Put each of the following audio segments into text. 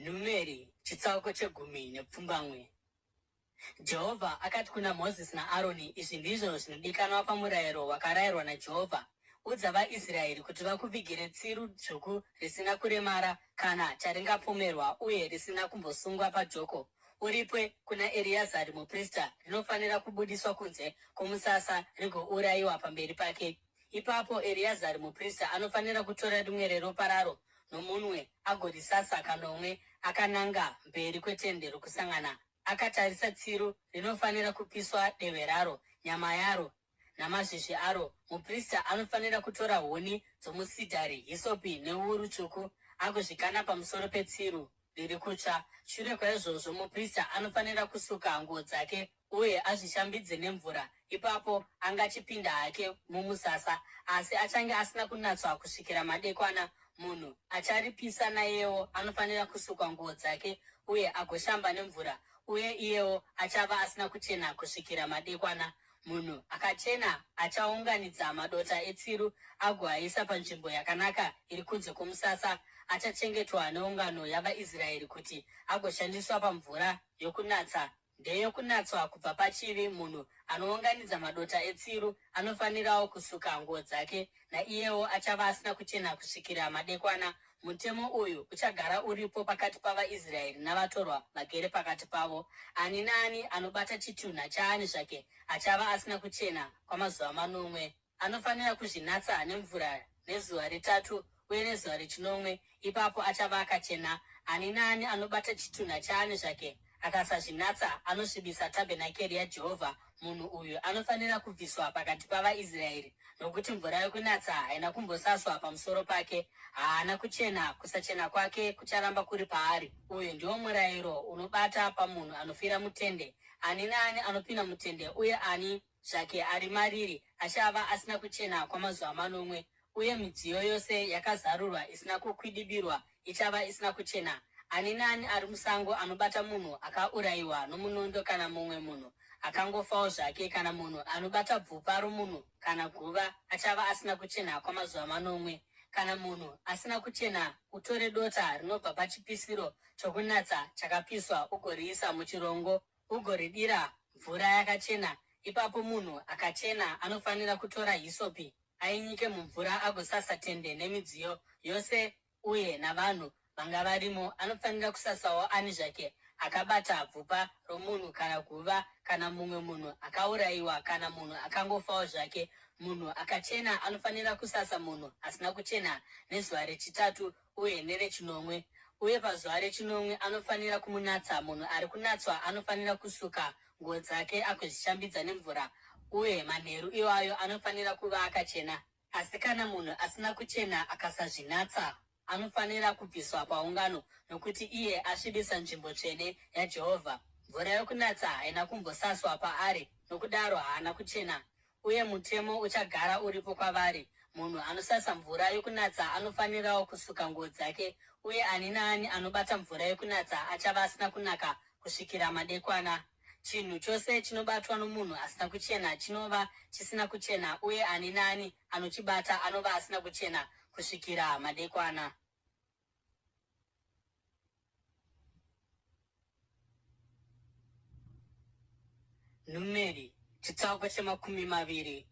Numeri chitsauko chegumi nepfumbamwe. Jehovha akati kuna Mozisi naAroni, Izvi ndizvo zvinodikanwa pamurayiro wakarayirwa naJehovha, Udza vaIsraeri kuti vakuvigire tsiru dzvuku risina kuremara kana charingapomerwa uye risina kumbosungwa pajoko. Uripwe kuna Ereazari muprista, rinofanira kubudiswa kunze kwomusasa rigourayiwa pamberi pake. Ipapo Ereazari muprista anofanira kutora rimwe reropa raro nomunwe agorisasa kanomwe akananga mberi kwetende rokusangana, akatarisa tsiru rinofanira kupiswa dehwe raro, nyama yaro namazvizvi aro. Muprista anofanira kutora huni dzomusidhari, hisopi newuru tsvuku agozvikanda pamusoro petsiru riri kutsva. Shure kwaizvozvo muprista anofanira kusuka nguo dzake uye azvishambidze nemvura. Ipapo angachipinda hake mumusasa, asi achange asina kunatswa kusvikira madekwana. Munhu acharipisa naiyewo anofanira kusukwa nguo dzake uye agoshamba nemvura, uye iyewo achava asina kuchena kusvikira madekwana. Munhu akachena achaunganidza madota etsiru agoaisa panzvimbo yakanaka iri kunze kwomusasa. Achachengetwa neungano yavaIsraeri kuti agoshandiswa pamvura yokunatsa ndeyokunatswa kubva pachivi. Munhu anounganidza madota etsiru anofanirawo kusuka nguo dzake, naiyewo achava asina kuchena kusvikira madekwana. Mutemo uyu uchagara uripo pakati pavaIsraeri navatorwa vagere pakati pavo. Ani naani anobata chitunha chaani zvake achava asina kuchena kwamazuva manomwe. Anofanira kuzvinatsa nemvura nezuva retatu uye nezuva rechinomwe, ipapo achava akachena. Ani naani anobata chitunha chaani zvake akasazvinatsa anosvibisa tabhenakeri yaJehovha. Munhu uyu anofanira kubviswa pakati pavaIsraeri, nokuti mvura yokunatsa haina kumbosaswa pamusoro pake. Haana kuchena, kusachena kwake kucharamba kuri paari. Uyu ndiwo murayiro unobata pamunhu anofira mutende. Ani naani anopinda mutende uye ani zvake ari mariri achava asina kuchena kwamazuva manomwe, uye midziyo yose yakazarurwa isina kukwidibirwa ichava isina kuchena. Ani naani ari musango anobata munhu akaurayiwa nomunondo kana mumwe munhu akangofawo zvake kana munhu anobata bvupa romunhu kana guva achava asina kuchena kwamazuva manomwe. Kana munhu asina kuchena, utore dota rinobva pachipisiro chokunatsa chakapiswa ugoriisa muchirongo ugoridira mvura yakachena. Ipapo munhu akachena anofanira kutora hisopi ainyike mumvura agosasa tende nemidziyo yose uye navanhu vanga varimo. Anofanira kusasawo ani zvake akabata bvupa romunhu kana guva kana mumwe munhu akaurayiwa kana munhu akangofawo zvake. Munhu akachena anofanira kusasa munhu asina kuchena nezuva rechitatu uye nerechinomwe, uye pazuva rechinomwe anofanira kumunatsa. Munhu ari kunatswa anofanira kusuka nguo dzake agozvishambidza nemvura, uye manheru iwayo anofanira kuva akachena. Asi kana munhu asina kuchena akasazvinatsa, anofanira kubviswa paungano, nokuti iye asvibisa nzvimbo tsvene yaJehovha. Mvura yokunatsa haina kumbosaswa paari, nokudaro haana kuchena, uye mutemo uchagara uripo kwavari. Munhu anosasa mvura yokunatsa anofanirawo kusuka nguo dzake, uye ani naani anobata mvura yokunatsa achava asina kunaka kusvikira madekwana. Chinhu chose chinobatwa nomunhu asina kuchena chinova chisina kuchena, uye ani naani anochibata anova asina kuchena kusvikira madekwana. Numeri chitsauko chemakumi maviri.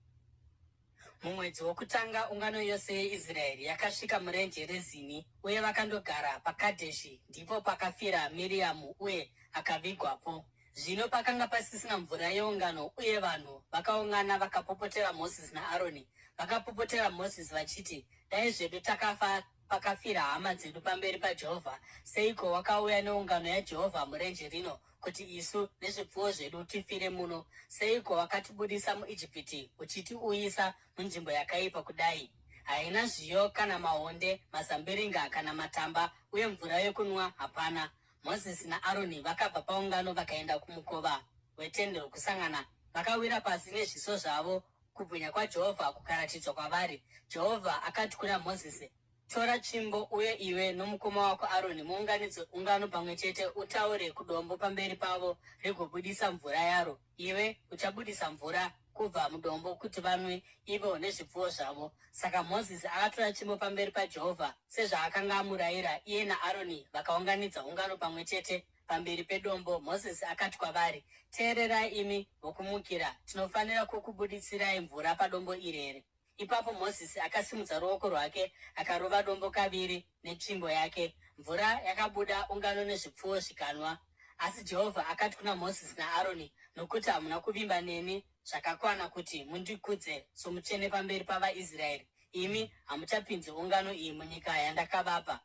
Mumwedzi wokutanga ungano yose yeIsraeri yakasvika murenje reZini uye vakandogara paKadheshi. Ndipo pakafira Miriamu uye akavigwapo. Zvino pakanga pasisina mvura yeungano, uye vanhu vakaungana vakapopotera Mozisi naAroni. Vakapopotera Mozisi vachiti, Dai zvedu takafa pakafira hama dzedu pamberi paJehovha! Seiko wakauya neungano yaJehovha murenje rino kuti isu nezvipfuwo zvedu tifire muno? Seiko wakatibudisa muIjipiti uchitiuyisa munzvimbo yakaipa kudai? Haina zviyo kana maonde, mazambiringa kana matamba, uye mvura yokunwa hapana. Mozisi naAroni vakabva paungano vakaenda kumukova wetende rokusangana, vakawira pasi nezviso zvavo, kubwinya kwaJehovha kukaratidzwa kwavari. Jehovha akati kuna Mozisi, Tora tsvimbo uye iwe nomukoma wako Aroni muunganidze ungano pamwe chete, utaure kudombo pamberi pavo rigobudisa mvura yaro. Iwe uchabudisa mvura. kubva mudombo kuti vanwe ivo nezvipfuwo zvavo. Saka Mozisi akatora tsvimbo pamberi paJehovha sezvaakanga amurayira, iye naAroni vakaunganidza ungano pamwe chete pamberi pedombo. Mozisi akati kwavari, Teererai imi vokumukira, tinofanira kukubuditsirai mvura padombo iri here? Ipapo Mozisi akasimudza ruoko rwake akarova dombo kaviri netsvimbo yake. Mvura yakabuda, ungano nezvipfuwo zvikanwa. Asi Jehovha akati kuna Mozisi naAroni, Nokuti hamuna kuvimba neni zvakakwana kuti mundikudze somutsvene pamberi pavaIsraeri, imi hamuchapinzi ungano iyi munyika yandakavapa.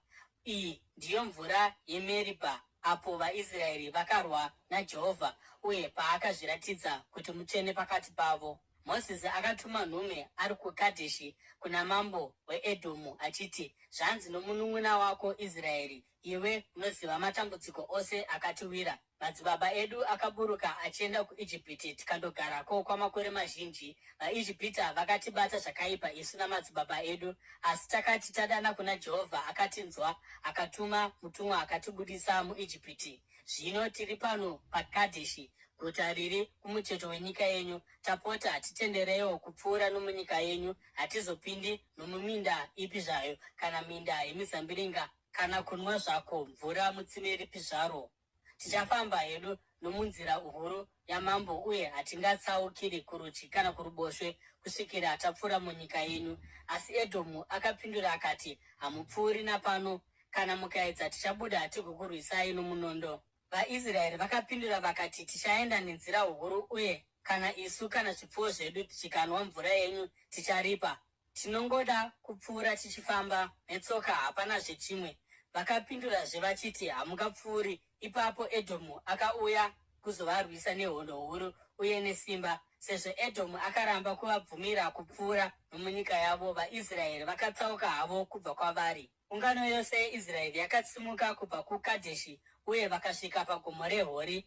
Iyi ndiyo mvura yeMeribha apo vaIsraeri vakarwa naJehovha uye paakazviratidza kuti mutsvene pakati pavo. Mozisi akatuma nhume ari kuKadheshi kuna mambo weEdhomu achiti, Zvanzi nomunun'una wako Israeri, Iwe unoziva matambudziko ose akatiwira. Madzibaba edu akaburuka achienda kuIjipiti tikandogarako kwamakore mazhinji. VaIjipita vakatibata zvakaipa isu namadzibaba edu, asi takati tadana kuna Jehovha akatinzwa, akatuma mutumwa akatibudisa muIjipiti. Zvino tiri pano paKadheshi, guta riri kumucheto wenyika yenyu. Tapota, titendereiwo kupfuura nomunyika yenyu. Hatizopindi nomuminda ipi zvayo kana minda yemizambiringa kana kunwa zvako mvura mutsime ripi zvaro. Tichafamba hedu nomunzira huru yamambo uye hatingatsaukiri kurudyi kana kuruboshwe kusvikira tapfuura munyika yenyu. Asi Edhomu akapindura akati, Hamupfuuri napano. Kana mukaedza, tichabuda tigokurwisai nomunondo. VaIsraeri vakapindura vakati, Tichaenda nenzira huru uye kana isu kana zvipfuwo zvedu zvikanwa mvura yenyu ticharipa. Tinongoda kupfuura tichifamba netsoka hapanazve chimwe. Vakapindurazve vachiti, Hamungapfuuri. Ipapo Edhomu akauya kuzovarwisa nehondo huru uye nesimba. Sezvo Edhomu akaramba kuvabvumira kupfuura nomunyika yavo, vaIsraeri vakatsauka havo kubva kwavari. Ungano yose yeIsraeri yakasimuka kubva kuKadheshi uye vakasvika paGomo reHori.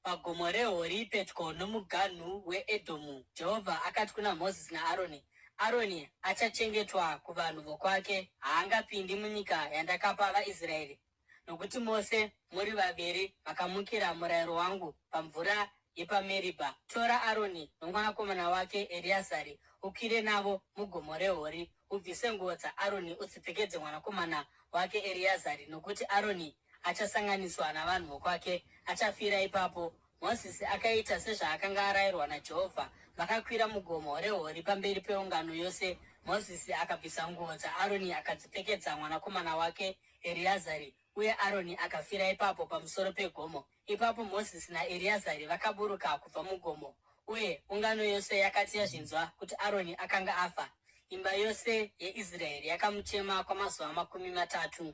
PaGomo reHori pedyo nomuganhu weEdhomu, Jehovha akati kuna Mozisi naAroni, Aroni achachengetwa kuvanhu vokwake, haangapindi munyika yandakapa vaIsraeri, nokuti mose muri vaviri makamukira murayiro wangu pamvura yepaMeribha. Tora Aroni nomwanakomana wake Eriazari, ukwire navo muGomo reHori. Ubvise nguo dzaAroni udzipfekedze mwanakomana wake Eriazari, nokuti Aroni achasanganiswa navanhu vokwake, achafira ipapo. Mozisi akaita sezvaakanga arayirwa naJehovha. Vakakwira muGomo reHori pamberi peungano yose. Mozisi akabvisa nguo dzaAroni akadzipfekedza mwanakomana wake Eriazari, uye Aroni akafira ipapo pamusoro pegomo. Ipapo Mozisi naEriazari vakaburuka kubva mugomo, uye ungano yose yakati yazvinzwa kuti Aroni akanga afa, imba yose yeIsraeri yakamuchema kwamazuva 30.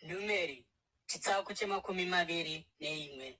Numeri chitsauko che21.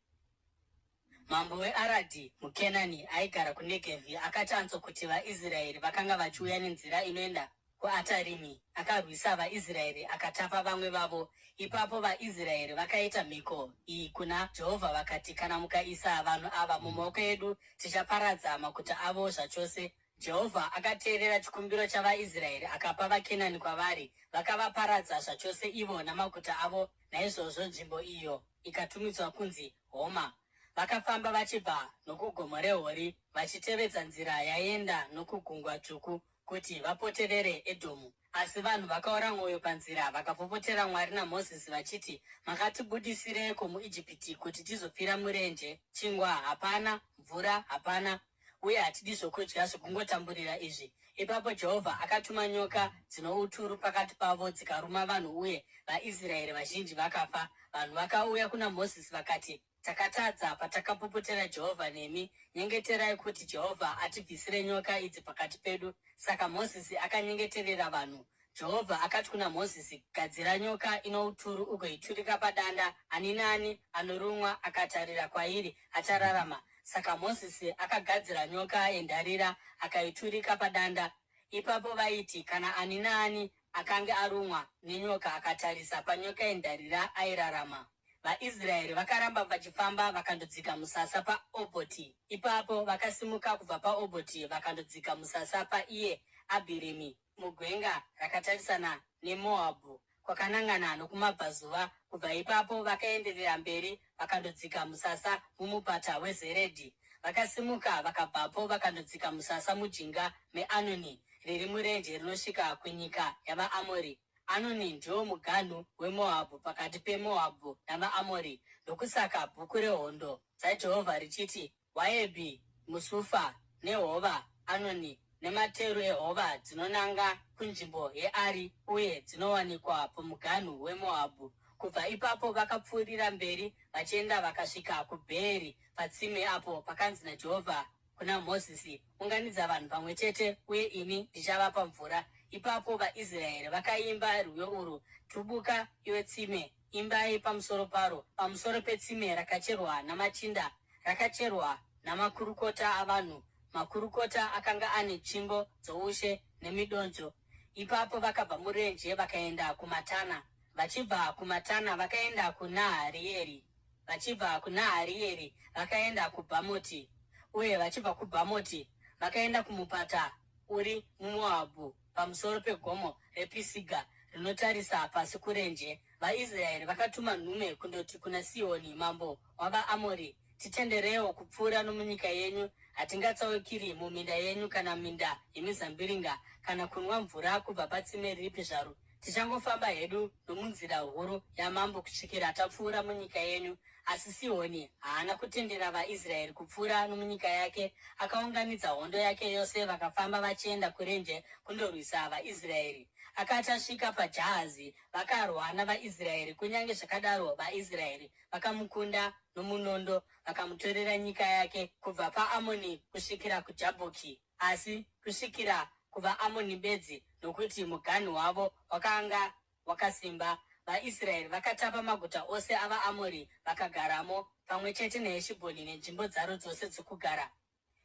Mambo weAradhi muKenani aigara kuNegevhi akati anzwa kuti vaIsraeri vakanga vachiuya nenzira inoenda kuAtarimi, akarwisa vaIsraeri akatapa vamwe vavo. Ipapo vaIsraeri vakaita mhiko iyi kuna Jehovha vakati, Kana mukaisa vanhu ava mumaoko edu, tichaparadza maguta avo zvachose. Jehovha akateerera chikumbiro chavaIsraeri akapa vaKenani kwavari, vakavaparadza zvachose ivo namaguta avo. Naizvozvo nzvimbo iyo ikatumidzwa kunzi Homa. Vakafamba vachibva nokuGomo reHori vachitevedza nzira yaienda nokuGungwa Dzvuku kuti vapoterere Edhomu. Asi vanhu vakaora mwoyo panzira vakapopotera Mwari naMozisi vachiti, Makatibudisireiko muIjipiti kuti tizofira murenje? Chingwa hapana, mvura hapana, uye hatidi zvokudya zvokungotamburira izvi. Ipapo Jehovha akatuma nyoka dzino uturu pakati pavo dzikaruma vanhu uye vaIsraeri vazhinji vakafa. Vanhu vakauya kuna Mozisi vakati, Takatadza patakapopotera Jehovha nemi. Nyengeterai kuti Jehovha atibvisire nyoka idzi pakati pedu. Saka Mozisi akanyengeterera vanhu. Jehovha akati kuna Mozisi, Gadzira nyoka ino uturu ugoiturika padanda, ani naani anorumwa akatarira kwairi achararama. Saka Mozisi akagadzira nyoka yendarira akaiturika padanda. Ipapo vaiti kana ani naani akange arumwa nenyoka akatarisa panyoka yendarira airarama. VaIsraeri vakaramba vachifamba vakandodzika musasa paObhoti. Ipapo vakasimuka kubva paObhoti vakandodzika musasa paIye Abhirimi mugwenga rakatarisana neMoabhu. kwakanangana nokumabvazuva. Kubva ipapo vakaenderera mberi vakandodzika musasa mumupata weZeredhi. Vakasimuka vakabvapo vakandodzika musasa mujinga meAnoni riri murenje rinosvika kunyika yavaAmori. Anoni ndiwo muganhu weMoabhu pakati peMoabhu navaAmori. Ndokusaka bhuku reHondo dzaJehovha richiti, Wahebhi, muSufa, nehova, Anoni, nemateru ehova dzinonanga kunzvimbo yeAri uye dzinowanikwa pamuganhu weMoabhu. Kubva ipapo vakapfuurira mberi vachienda vakasvika kuBheeri patsime apo pakanzi naJehovha kuna Mozisi, Unganidza vanhu pamwe chete uye ini ndichavapa mvura. Ipapo vaIsraeri vakaimba rwiyo urwu, Tubuka, iwe tsime! Imbai pamusoro paro, pamusoro petsime rakacherwa namachinda, rakacherwa namakurukota avanhu, makurukota akanga ane tsvimbo dzoushe nemidonzvo. Ipapo vakabva murenje vakaenda kuMatana, vachibva kuMatana vakaenda kuNaharieri, vachibva kuNaharieri vakaenda kuBhamoti, uye vachibva kuBhamoti vakaenda kumupata uri muMoabhu pamusoro pegomo rePisiga rinotarisa pasi kurenje. VaIsraeri vakatuma nhume kundoti kuna Sihoni mambo wavaAmori, Titendereiwo kupfuura nomunyika yenyu. Hatingatsaukiri muminda yenyu kana minda yemizambiringa kana kunwa mvura kubva patsime ripi zvaro. Tichangofamba hedu nomunzira huru yamambo kusvikira tapfuura munyika yenyu. Asi Sihoni haana kutendera vaIsraeri kupfuura nomunyika yake. Akaunganidza hondo yake yose vakafamba vachienda kurenje kundorwisa vaIsraeri. Akati asvika paJahazi, vakarwa navaIsraeri, kunyange zvakadaro vaIsraeri vakamukunda nomunondo vakamutorera nyika yake kubva paAmoni kusvikira kuJabhoki, asi kusvikira kuvaAmoni bedzi, nokuti muganhu wavo wakanga wakasimba. VaIsraeri vakatapa maguta ose avaAmori vakagaramo, pamwe chete neHeshibhoni nenzvimbo dzaro dzose dzokugara.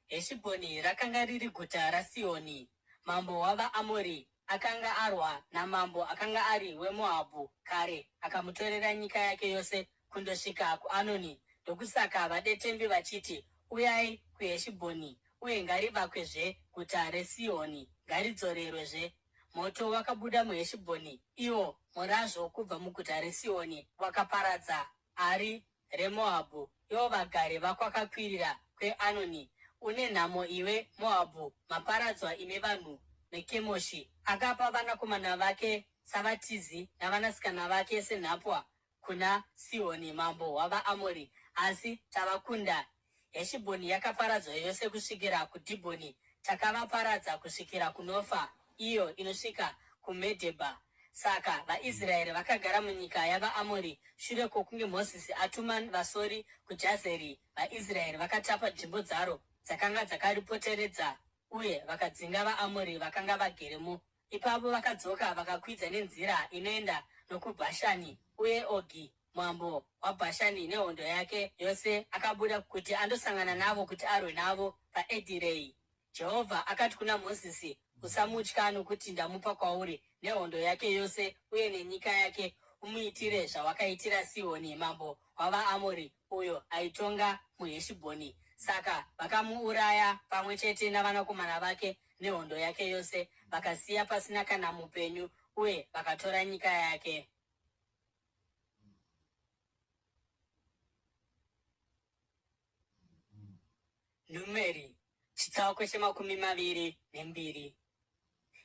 Heshibhoni rakanga riri guta raSihoni, mambo wavaAmori, akanga arwa namambo akanga ari weMoabhu kare akamutorera nyika yake yose kundosvika kuAnoni. Ndokusaka vadetembi vachiti, Uyai kuHeshibhoni, uye ngarivakwezve guta reSihoni, ngaridzorerwezve. Moto wakabuda muHeshibhoni, iwo murazvo kubva muguta reSihoni wakaparadza Ari reMoabhu, ivo vagari vakwakakwirira kweAnoni. Une nhamo iwe, Moabhu! Maparadzwa imi vanhu veKemoshi! Akapa vanakomana vake savatizi navanasikana vake senhapwa kuna Sihoni mambo wavaAmori, asi tavakunda. Heshibhoni yakaparadzwa yose kusvikira kuDhibhoni, takavaparadza kusvikira kuNofa, iyo inosvika kuMedhebha. Saka vaIsraeri vakagara munyika yavaAmori. Shure kwokunge Mozisi atuma vasori kuJazeri, vaIsraeri vakatapa nzvimbo dzaro dzakanga dzakaripoteredza uye vakadzinga vaAmori vakanga vageremo. Ipapo vakadzoka vakakwidza nenzira inoenda nokuBhashani, uye Ogi mambo waBhashani nehondo yake yose akabuda kuti andosangana navo kuti arwe navo paEdhirei. Jehovha akati kuna Mozisi, Usamutya, nokuti ndamupa kwauri nehondo yake yose uye nenyika yake, umuitire zvawakaitira Sihoni mambo wavaAmori, uyo aitonga muHeshibhoni. Saka vakamuuraya pamwe chete navanakomana vake nehondo yake yose, vakasiya pasina kana mupenyu, uye vakatora nyika yake. Numeri, chitsauko che22.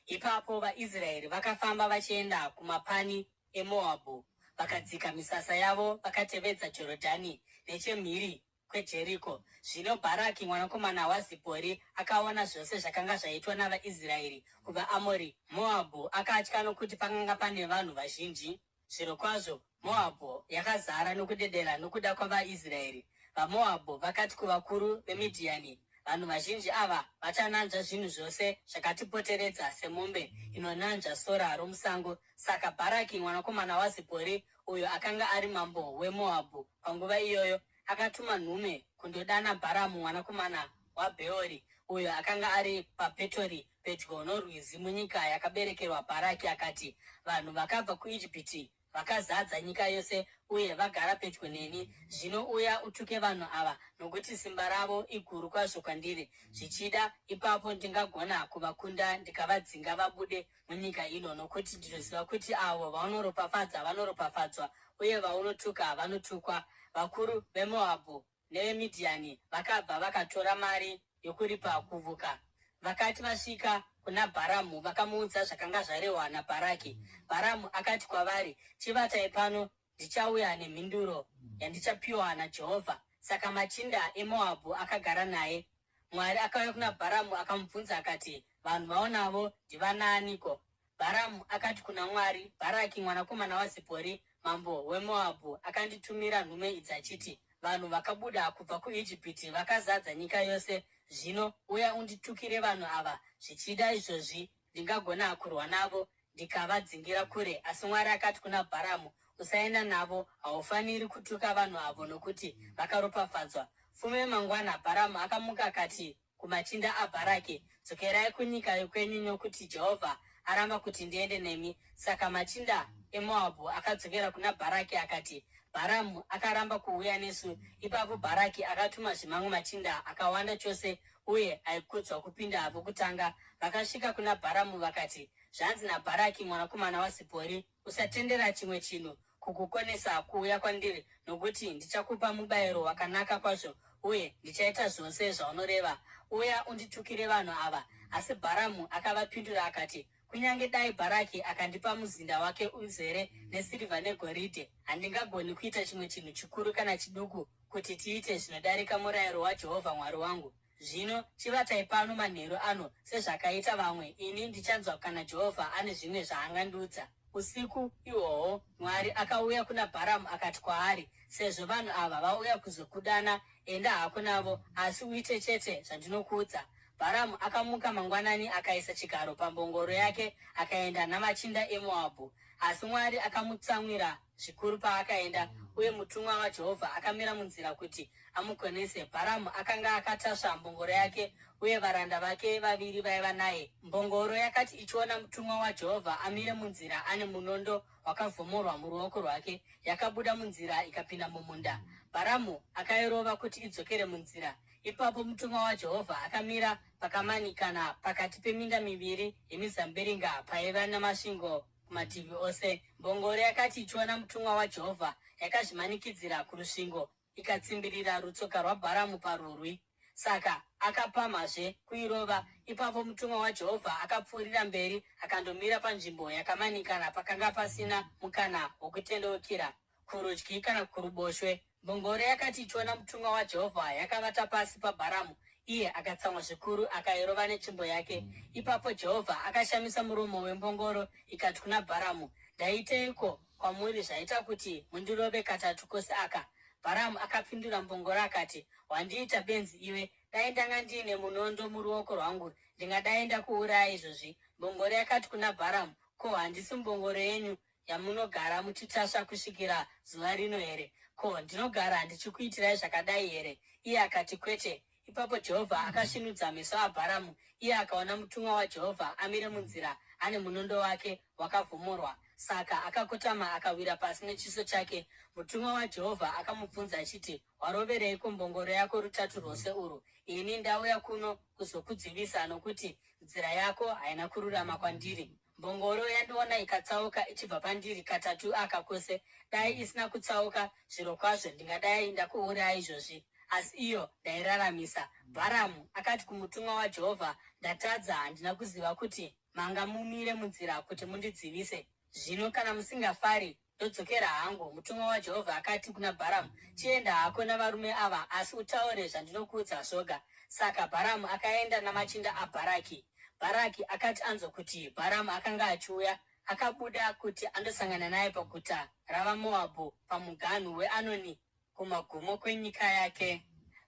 Ipapo vaIsraeri vakafamba vachienda kumapani eMoabhu, vakadzika misasa yavo vakatevedza Jorodhani nechemhiri kweJeriko. Zvino Bharaki mwanakomana waZipori akaona zvose zvakanga zvaitwa navaIsraeri kuvaAmori. Moabhu akatya nokuti pakanga pane vanhu vazhinji. Zvirokwazvo, Moabhu yakazara nokudedera nokuda kwavaIsraeri. VaMoabhu vakati kuvakuru veMidhiani, Vanhu vazhinji ava vachananzva zvinhu zvose zvakatipoteredza semombe inonanzva sora romusango. Saka Bharaki mwanakomana waZipori, uyo akanga ari mambo weMoabhu panguva iyoyo, akatuma nhume kundodana Bharamu mwanakomana waBheori, uyo akanga ari paPetori pedyo norwizi munyika yakaberekerwa Bharaki, akati, Vanhu vakabva kuIjipiti. Vakazadza nyika yose uye vagara pedyo neni. Zvino uya utuke vanhu ava, nokuti simba ravo iguru kwazvo kwandiri. Zvichida ipapo ndingagona kuvakunda ndikavadzinga vabude munyika ino, nokuti ndinoziva kuti avo vaunoropafadza vanoropafadzwa uye vaunotuka vanotukwa. Vakuru veMoabhu neveMidhiani vakabva vakatora mari yokuripa kuvuka. Vakati vasvika kuna Bharamu vakamuudza zvakanga zvarehwa naBharaki. Bharamu akati kwavari, Chivatai pano, ndichauya nemhinduro yandichapiwa naJehovha. Saka machinda eMoabhu akagara naye. Mwari akauya kuna Bharamu akamubvunza akati, Vanhu vaunavo ndivanaaniko? Bharamu akati kuna Mwari, Bharaki mwanakomana waZipori, mambo weMoabhu, akanditumira nhume idzi achiti, Vanhu vakabuda kubva kuIjipiti vakazadza nyika yose. Zvino uya unditukire vanhu ava, zvichida izvozvi ndingagona kurwa navo ndikavadzingira kure. Asi Mwari akati kuna Bharamu, Usaenda navo, haufaniri kutuka vanhu avo nokuti vakaropafadzwa. Fume mangwana Bharamu akamuka akati kumachinda aBharaki, Dzokerai kunyika yokwenyu nokuti Jehovha aramba kuti ndiende nemi. Saka machinda eMoabhu akadzokera kuna Bharaki akati, Bharamu akaramba kuuya nesu. Ipapo Bharaki akatumazve mamwe machinda akawanda chose uye aikudzwa kupinda vokutanga. Vakasvika kuna Bharamu vakati, Zvanzi naBharaki mwanakomana waZipori, Usatendera chimwe chinhu kukukonesa kuuya kwandiri, nokuti ndichakupa mubayiro wakanaka kwazvo uye ndichaita zvose zvaunoreva. Uya unditukire vanhu ava. Asi Bharamu akavapindura akati, Kunyange dai Bharaki akandipa muzinda wake uzere nesirivha negoridhe, handingagoni kuita chimwe chinhu chikuru kana chiduku kuti tiite zvinodarika murayiro waJehovha Mwari wangu. Zvino chivatai pano manheru ano sezvakaita vamwe, ini ndichanzwa kana Jehovha ane zvimwe zvaangandiudza. Usiku ihwohwo Mwari akauya kuna Bharamu akati kwaari, Sezvo vanhu ava vauya kuzokudana, enda hako navo, asi uite chete zvandinokuudza. Bharamu akamuka mangwanani akaisa chigaro pambongoro yake akaenda namachinda eMoabhu. Asi Mwari akamutsamwira zvikuru paakaenda, uye mutumwa waJehovha akamira munzira kuti amukonese. Bharamu akanga akatasva mbongoro yake, uye varanda vake vaviri vaiva naye. Mbongoro yakati ichiona mutumwa waJehovha amire munzira ane munondo wakavhomorwa muruoko rwake, yakabuda munzira ikapinda mumunda. Bharamu akairova kuti idzokere munzira. Ipapo mutumwa waJehovha akamira pakamanikana pakati peminda miviri yemizambiringa paiva namasvingo kumativi ose. Mbongoro yakati ichiona mutumwa waJehovha, yakazvimanikidzira kurusvingo ikatsimbirira rutsoka rwaBharamu parurwi. Saka akapamhazve kuirova. Ipapo mutumwa waJehovha akapfuurira mberi akandomira panzvimbo yakamanikana pakanga pasina mukana wokutendeukira kurudyi kana kuruboshwe. Mbongoro yakati ichiona mutumwa waJehovha, yakavata pasi paBharamu, iye akatsamwa zvikuru akairova netsvimbo yake. Ipapo Jehovha akashamisa muromo wembongoro ikati kuna Bharamu, Ndaiteiko kwamuri zvaita kuti mundirove katatu kose aka? Bharamu akapindura mbongoro akati, Wandiita benzi iwe! Dai ndanga ndiine munondo muruoko rwangu, ndingadai ndakuuraya izvozvi. Mbongoro yakati kuna Bharamu, Ko, handisi mbongoro yenyu yamunogara muchitasva kusvikira zuva rino here? Ko, ndinogara ndichikuitirai zvakadai here? Iye akati, Kwete. Ipapo Jehovha akasvinudza meso aBharamu, iye akaona mutumwa waJehovha amire munzira ane munondo wake wakavhomorwa. Saka akakotama akawira pasi nechiso chake. Mutumwa waJehovha akamubvunza achiti, Warovereiko mbongoro yako rutatu rwose urwu? Ini ndauya kuno kuzokudzivisa nokuti nzira yako haina kururama kwandiri. Mbongoro yandiona ikatsauka ichibva pandiri katatu aka kose. Dai isina kutsauka, zvirokwazvo ndingadai ndakuuraya izvozvi, asi iyo ndairaramisa. Bharamu akati kumutumwa waJehovha, Ndatadza, handina kuziva kuti manga mumire munzira kuti mundidzivise. Zvino kana musingafari, ndodzokera hangu. Mutumwa waJehovha akati kuna Bharamu, Chienda hako navarume ava, asi utaure zvandinokuudza zvoga. Saka Bharamu akaenda namachinda aBharaki. Bharaki akati anzwa kuti Bharamu akanga achiuya, akabuda kuti andosangana naye paguta ravaMoabhu pamuganhu weAnoni kumagumo kwenyika yake.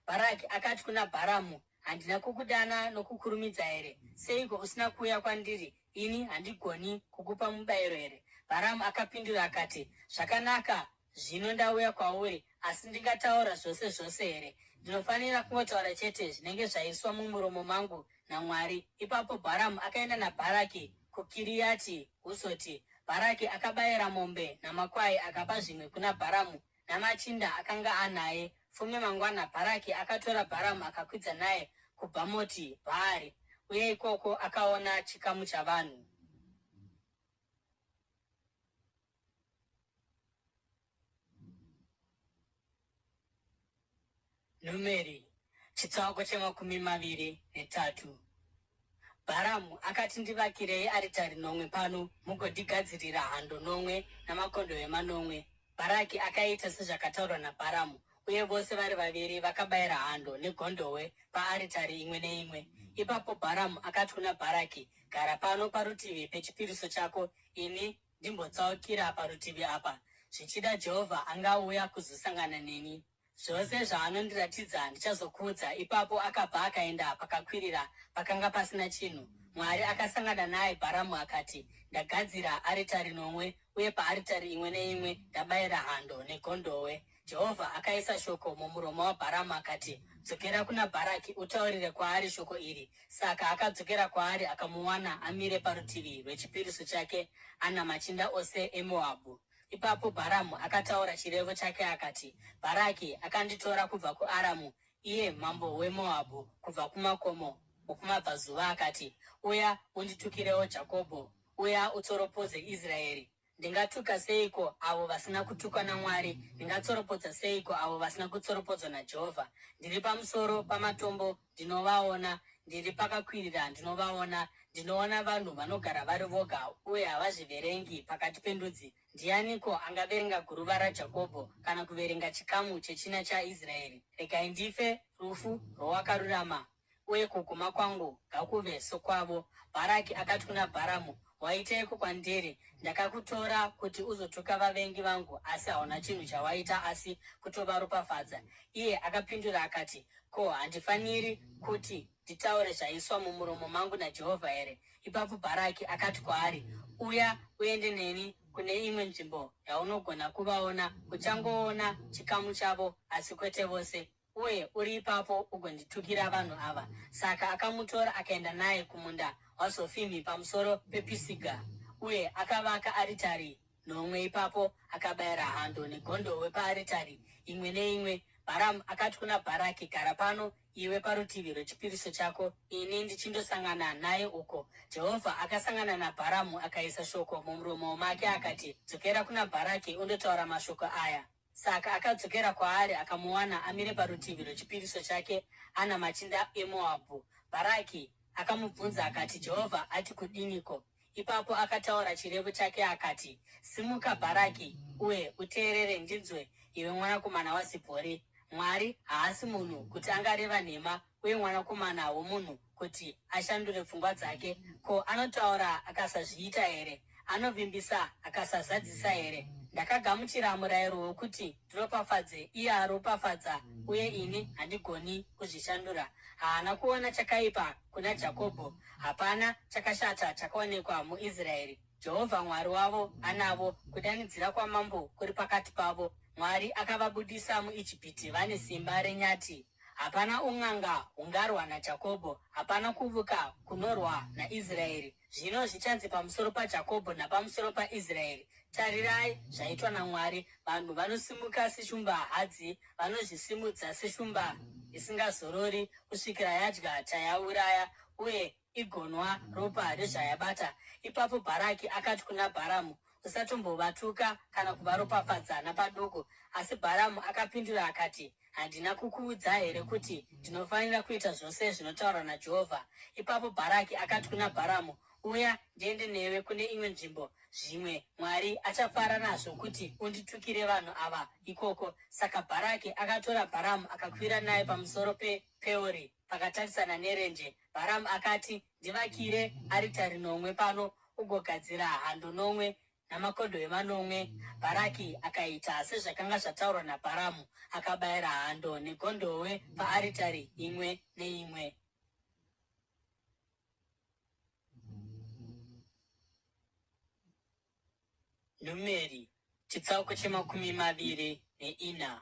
Bharaki akati kuna Bharamu, Handina kukudana nokukurumidza here? Seiko usina kuuya kwandiri? Ini handigoni kukupa mubayiro here? Bharamu akapindura akati, Zvakanaka, zvino ndauya kwauri, asi ndingataura zvose zvose here? Ndinofanira kungotaura chete zvinenge zvaiswa mumuromo mangu naMwari. Ipapo Bharamu akaenda naBharaki kuKiriyati Huzoti. Bharaki akabayira mombe namakwai akapa zvimwe kuna Bharamu namachinda akanga anaye. Fume mangwana Bharaki akatora Bharamu akakwidza naye kuBhamoti Bhaari, uye ikoko akaona chikamu chavanhu. Numeri, chitsauko che23. Bharamu akati, Ndivakirei aritari nomwe pano, mugondigadzirira hando nomwe namakondohwe manomwe. Bharaki akaita sezvakataurwa naBharamu, uye vose vari vaviri vakabayira hando negondohwe paaritari imwe neimwe. Ipapo Bharamu akati kuna Bharaki, Gara pano parutivi pechipiriso chako, ini ndimbotsaukira parutivi apa. Zvichida Jehovha angauya kuzosangana neni. Zvose zvaanondiratidza ndichazokuudza. Ipapo akabva akaenda pakakwirira pakanga pasina chinhu. Mwari akasangana naye, Bharamu akati, Ndagadzira aritari nomwe, uye paaritari imwe neimwe ndabayira hando negondohwe. Jehovha akaisa shoko mumuromo waBharamu akati, Dzokera kuna Bharaki utaurire kwaari shoko iri. Saka akadzokera kwaari akamuwana amire parutivi rwechipiriso chake ana machinda ose eMoabhu. Ipapo Bharamu akataura chirevo chake akati, Bharaki akanditora kubva kuAramu, iye mambo weMoabhu, kubva kumakomo okumabvazuva akati, Uya unditukirewo Jakobho, uya utsoropodze Israeri. Ndingatuka seiko avo vasina kutukwa naMwari? Ndingatsoropodza seiko avo vasina kutsoropodzwa naJehovha? Ndiri pamusoro pamatombo ndinovaona, ndiri pakakwirira ndinovaona. Ndinoona vanhu vanogara vari voga uye havazviverengi pakati pendudzi. Ndianiko angaverenga guruva raJakobho kana kuverenga chikamu chechina chaIsraeri? Regai ndife rufu rwowakarurama, uye kuguma kwangu ngakuve sokwavo. Bharaki akati kuna Bharamu, Waiteiko kwandiri? Ndakakutora kuti uzotuka vavengi vangu, asi hauna chinhu chawaita asi kutovaropafadza. Iye akapindura akati, Ko, handifaniri kuti nditaure zvaiswa mumuromo mangu naJehovha here? Ipapo Bharaki akati kwaari, Uya uende neni kune imwe nzvimbo yaunogona kuvaona, uchangoona chikamu chavo, asi kwete vose. Uye uri ipapo ugonditukira vanhu ava. Saka akamutora akaenda naye kumunda waZofimi pamusoro pePisiga, uye akavaka aritari nomwe ipapo akabayira hando negondohwe paaritari imwe neimwe. Bharamu akati kuna Bharaki, Gara pano iwe parutivi rwechipiriso chako, ini ndichindosangana naye uko. Jehovha akasangana naBharamu akaisa shoko mumuromo make akati, Dzokera kuna Bharaki undotaura mashoko aya. Saka akadzokera kwaari akamuwana amire parutivi rwechipiriso chake ana machinda eMoabhu. Bharaki akamubvunza akati, Jehovha ati kudiniko? Ipapo akataura chirevo chake akati, Simuka, Bharaki, uye uteerere ndinzwe, iwe mwanakomana waZipori. Mwari haasi munhu kuti angareva nhema, uye mwanakomana womunhu kuti ashandure pfungwa dzake. Ko, anotaura akasazviita here? Anovimbisa akasazadzisa here? Ndakagamuchira murayiro wokuti ndiropafadze, iye aropafadza, uye ini handigoni kuzvishandura. Haana kuona chakaipa kuna Jakobho, hapana chakashata chakaonekwa muIsraeri. Jehovha Mwari wavo anavo, kudanidzira kwamambo kuri pakati pavo. Mwari akavabudisa muIjipiti vane simba renyati. Hapana un'anga hungarwa naJakobho, hapana kuvuka kunorwa naIsraeri. Zvino zvichanzi pamusoro paJakobho napamusoro paIsraeri, Tarirai zvaitwa naMwari! Vanhu vanosimuka seshumba hadzi, vanozvisimudza seshumba isingazorori kusvikira yadya chayauraya uye igonwa ropa rezvayabata. Ipapo Bharaki akati kuna Bharamu, Usatombovatuka kana kuvaropafadza napaduku. Asi Bharamu akapindura akati, Handina kukuudza here kuti ndinofanira kuita zvose zvinotaurwa naJehovha? Ipapo Bharaki akati kuna Bharamu, Uya ndiende newe kune imwe nzvimbo, zvimwe Mwari achafara nazvo kuti unditukire vanhu ava ikoko. Saka Bharaki akatora Bharamu akakwira naye pamusoro pePeori pakatarisana nerenje. Bharamu akati, Ndivakire aritari nomwe pano ugogadzira hando nomwe namakondohwe manomwe. Bharaki akaita sezvakanga zvataurwa naBharamu, akabayira hando negondohwe paaritari imwe neimwe. Numeri, chitsauko chemakumi maviri neina.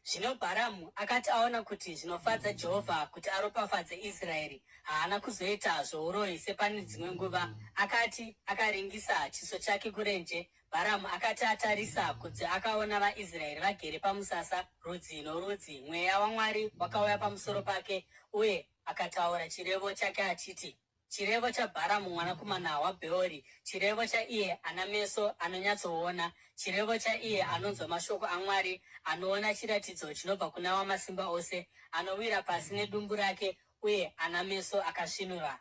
Zvino Bharamu akati aona kuti zvinofadza Jehovha kuti aropafadze Israeri, haana kuzoita zvouroyi sepane dzimwe nguva. Akati akaringisa chiso chake kurenje, Bharamu akati atarisa kunze akaona vaIsraeri vagere pamusasa, rudzi norudzi. Mweya waMwari wakauya pamusoro pake, uye akataura chirevo chake achiti, Chirevo chaBharamu mwanakomana waBheori, chirevo chaiye ana meso anonyatsoona, chirevo chaiye anonzwa mashoko aMwari, anoona chiratidzo chinobva kuna Wamasimba Ose, anowira pasi nedumbu rake uye ana meso akasvinura.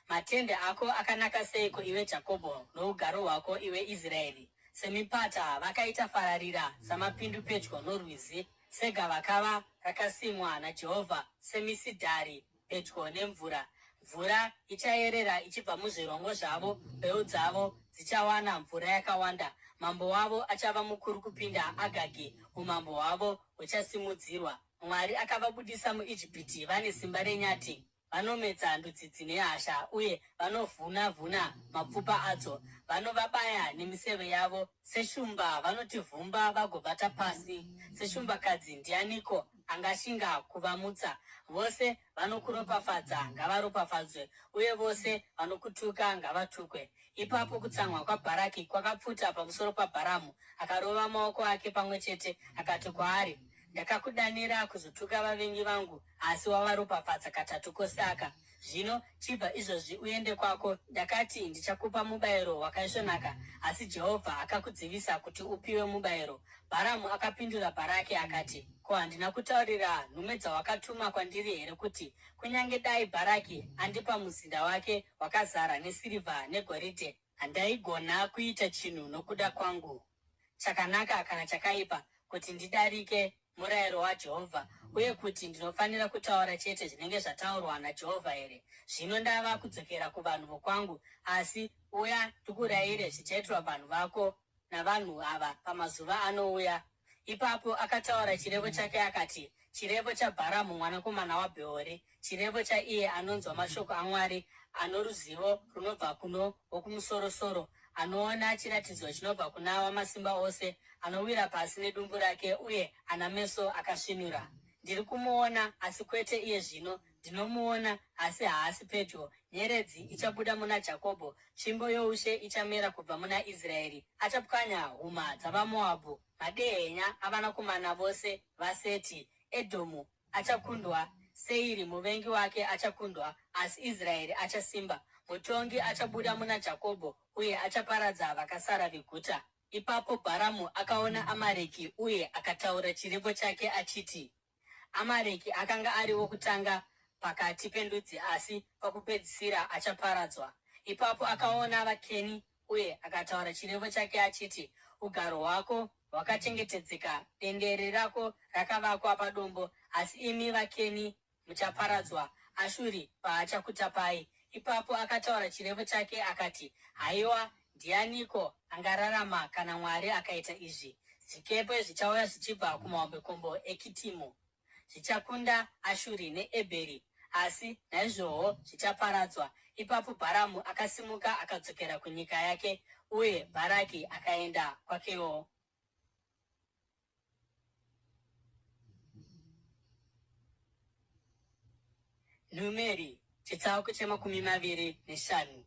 Matende ako akanaka seiko iwe Jakobho, nougaro hwako iwe Israeri! Semipata vakaita fararira, samapindu pedyo norwizi, segavakava rakasimwa naJehovha, semisidhari pedyo nemvura. Mvura ichayerera ichibva muzvirongo zvavo, mbeu dzavo dzichawana mvura yakawanda. Mambo wavo achava mukuru kupinda Agagi, umambo hwavo huchasimudzirwa. Mwari akavabudisa muIjipiti vane simba renyati. Vanomedza ndudzi dzine hasha uye vanovhuna-vhuna mapfupa adzo. Vanovabaya nemiseve yavo. Seshumba vanotivhumba vagovata pasi. Seshumbakadzi ndianiko angashinga kuvamutsa? Vose vanokuropafadza ngavaropafadzwe, uye vose vanokutuka ngavatukwe. Ipapo kutsamwa kwaBharaki kwakapfuta pamusoro paBharamu, akarova maoko ake pamwe chete akati kwaari, Ndakakudanira kuzotuka vavengi vangu, asi wavaropafadza katatu kose aka. Zvino chibva izvozvi uende kwako. Ndakati ndichakupa mubayiro wakaisvonaka, asi Jehovha akakudzivisa kuti upiwe mubayiro. Bharamu akapindura Bharaki akati, Ko handina kutaurira nhume dzawakatuma kwandiri here kuti, Kunyange dai Bharaki andipa muzinda wake wakazara nesirivha negoridhe, handaigona kuita chinhu nokuda kwangu, chakanaka kana chakaipa, kuti ndidarike murayiro waJehovha, uye kuti ndinofanira kutaura chete zvinenge zvataurwa naJehovha here? Zvino ndava kudzokera kuvanhu vokwangu, asi uya ndikurayire zvichaitirwa vanhu vako navanhu ava pamazuva anouya. Ipapo akataura chirevo chake akati, Chirevo chaBharamu mwanakomana waBheori, chirevo chaiye anonzwa mashoko aMwari, ano ruzivo runobva kuno Wokumusorosoro, anoona chiratidzo chinobva kuna Wamasimba Ose, anowira pasi nedumbu rake uye ana meso akasvinura. Ndiri kumuona, asi kwete iye zvino, ndinomuona, asi haasi pedyo. Nyeredzi ichabuda muna Jakobho, tsvimbo youshe ichamera kubva muna Israeri. Achapwanya huma dzavaMoabhu, madehenya avanakomana vose vaSeti. Edhomu achakundwa, Seiri muvengi wake achakundwa, asi Israeri achasimba. Mutongi achabuda muna Jakobho, uye achaparadza vakasara veguta. Ipapo Bharamu akaona Amareki uye akataura chirevo chake achiti, Amareki akanga ari wokutanga pakati pendudzi asi pakupedzisira achaparadzwa. Ipapo akaona vaKeni uye akataura chirevo chake achiti, Ugaro hwako hwakachengetedzeka, dendere rako rakavakwa padombo, asi imi vaKeni muchaparadzwa, Ashuri paachakutapai. Ipapo akataura chirevo chake akati, Haiwa, ndianiko angararama kana Mwari akaita izvi? Zvikepe zvichauya zvichibva kumahombekombe eKitimu, zvichakunda Ashuri neEbheri, asi naizvowo zvichaparadzwa. Ipapo Bharamu akasimuka akadzokera kunyika yake, uye Bharaki akaenda kwakewo. Numeri chitsauko che25.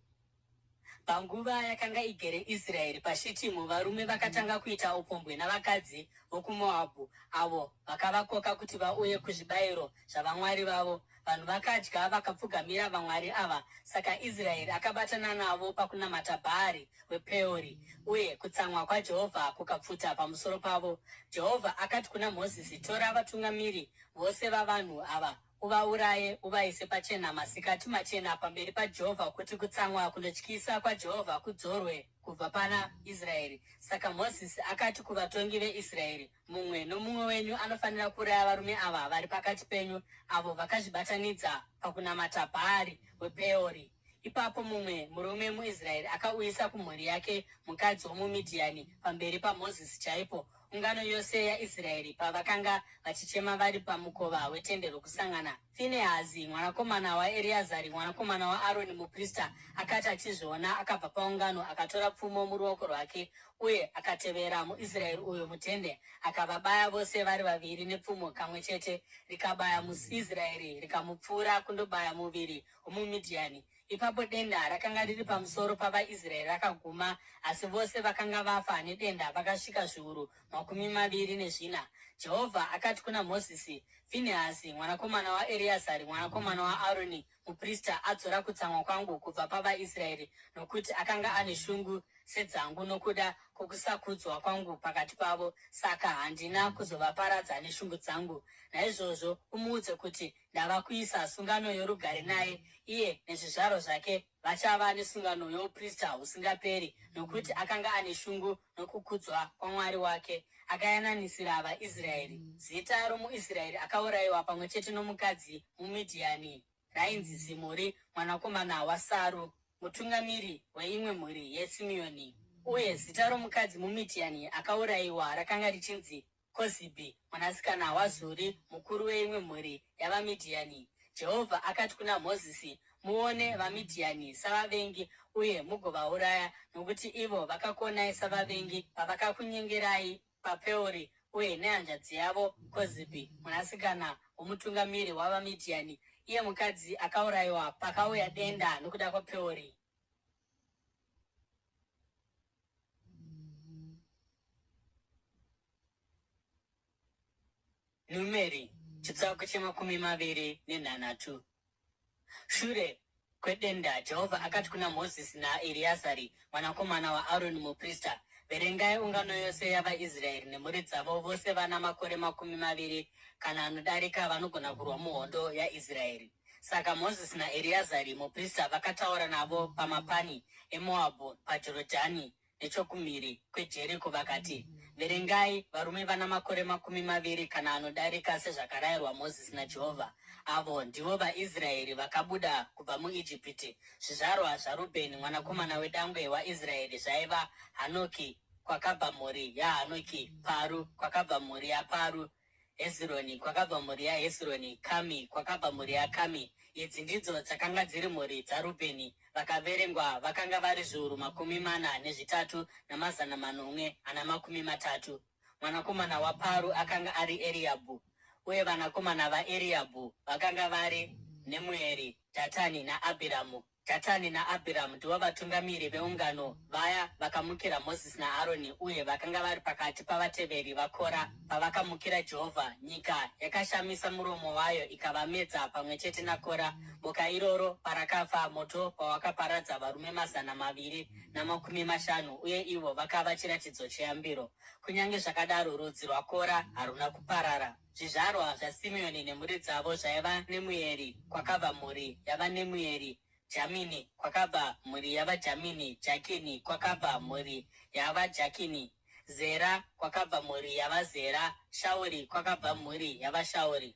Panguva yakanga igere Israeri paShitimu, varume vakatanga kuita upombwe navakadzi vokuMoabhu, avo vakavakoka kuti vauye kuzvibayiro zvavamwari vavo. Vanhu vakadya vakapfugamira vamwari ava. Saka Israeri akabatana navo pakunamata Bhaari wePeori, uye kutsamwa kwaJehovha kukapfuta pamusoro pavo. Jehovha akati kuna Mozisi, Tora vatungamiri vose vavanhu ava uvauraye, uvaise pachena masikati machena pamberi paJehovha, kuti kutsamwa kunotyisa kwaJehovha kudzorwe kubva pana Israeri. Saka Mozisi akati kuvatongi veIsraeri, Mumwe nomumwe wenyu anofanira kuuraya varume ava vari pakati penyu, avo vakazvibatanidza pakunamata Bhaari wePeori. Ipapo mumwe murume muIsraeri akauyisa kumhuri yake mukadzi womuMidhiani pamberi paMozisi chaipo, ungano yose yaIsraeri pavakanga vachichema vari pamukova wetende rokusangana. Finehazi mwanakomana waEreazari mwanakomana waAroni muprista akati achizviona, akabva paungano akatora pfumo muruoko rwake. Uye akatevera muIsraeri uyo mutende, akavabaya vose vari vaviri nepfumo kamwe chete, rikabaya muIsraeri, rikamupfuura kundobaya muviri womuMidhiani. Ipapo denda rakanga riri pamusoro pavaIsraeri rakaguma, asi vose vakanga vafa nedenda vakasvika 24,000. Jehovha akati kuna Mozisi, Finehasi mwanakomana waEreazari mwanakomana waAroni muprista adzora kutsamwa kwangu kubva pavaIsraeri, nokuti akanga ane shungu sedzangu nokuda kwokusakudzwa kwangu pakati pavo, saka handina kuzovaparadza neshungu dzangu. Naizvozvo umuudze kuti ndava kuisa sungano yorugare naye, iye nezvizvarwa zvake vachava nesungano youprista husingaperi, nokuti akanga ane shungu nokukudzwa kwaMwari wake, akayananisira vaIsraeri. Zita romuIsraeri akaurayiwa pamwe chete nomukadzi muMidhiani rainzi Zimuri mwanakomana waSaru, mutungamiri weimwe mhuri yeSimeoni. Uye zita romukadzi muMidhiani akaurayiwa rakanga richinzi Kozibhi, mwanasikana waZuri, mukuru weimwe mhuri yavaMidhiani. Jehovha akati kuna Mozisi, Muone vaMidhiani savavengi uye mugovauraya, nokuti ivo vakakuonai savavengi pavakakunyengerai paPeori, uye nehanzvadzi yavo Kozibhi, mwanasikana womutungamiri wavaMidhiani, iye mukadzi akaurayiwa pakauya denda nokuda kwaPeori. Numeri chitsauko che23. Shure kwedenda, Jehovha akati kuna Mozisi naEreazari mwanakomana waAroni muprista, Verengai ungano yose yavaIsraeri nemhuri dzavo, vose vana makore 20 kana anodarika vanogona kurwa muhondo yaIsraeri. Saka Mozisi naEreazari muprista vakataura navo pamapani eMoabhu paJorodhani nechokumhiri kweJeriko vakati, Verengai varume vana makore 20 kana anodarika sezvakarayirwa Mozisi naJehovha. Avo ndivo vaIsraeri vakabuda kubva muIjipiti. Zvizvarwa zvaRubheni mwanakomana wedangwe waIsraeri zvaiva Hanoki, kwakabva mhuri yaHanoki, Paru, kwakabva mhuri yaParu, Hezironi, kwakabva mhuri yaHezironi, Kami, kwakabva mhuri yaKami. Idzi ndidzo dzakanga dziri mhuri dzaRubheni, vakaverengwa vakanga vari 437,730. Mwanakomana waParu akanga ari Eriabhu, uye vanakomana vaEriabhu vakanga vari Nemueri, Dhatani naAbhiramu. Dhatani naAbhiramu ndivo vatungamiri veungano, vaya vakamukira Mozisi naAroni uye vakanga vari pakati pavateveri vaKora pavakamukira Jehovha. Nyika yakashamisa muromo wayo ikavamedza pamwe chete naKora. Boka iroro parakafa, moto pawakaparadza varume 250, uye ivo vakava chiratidzo cheyambiro. Kunyange zvakadaro, rudzi rwaKora haruna kuparara. Zvizvarwa zvaSimeoni nemhuri dzavo zvaiva Nemueri, kwakabva mhuri yavaNemueri, Jamini, kwakabva mhuri yavaJamini, Jakini, kwakabva mhuri yavaJakini, Zera, kwakabva mhuri yavaZera, Shauri, kwakabva mhuri yavaShauri.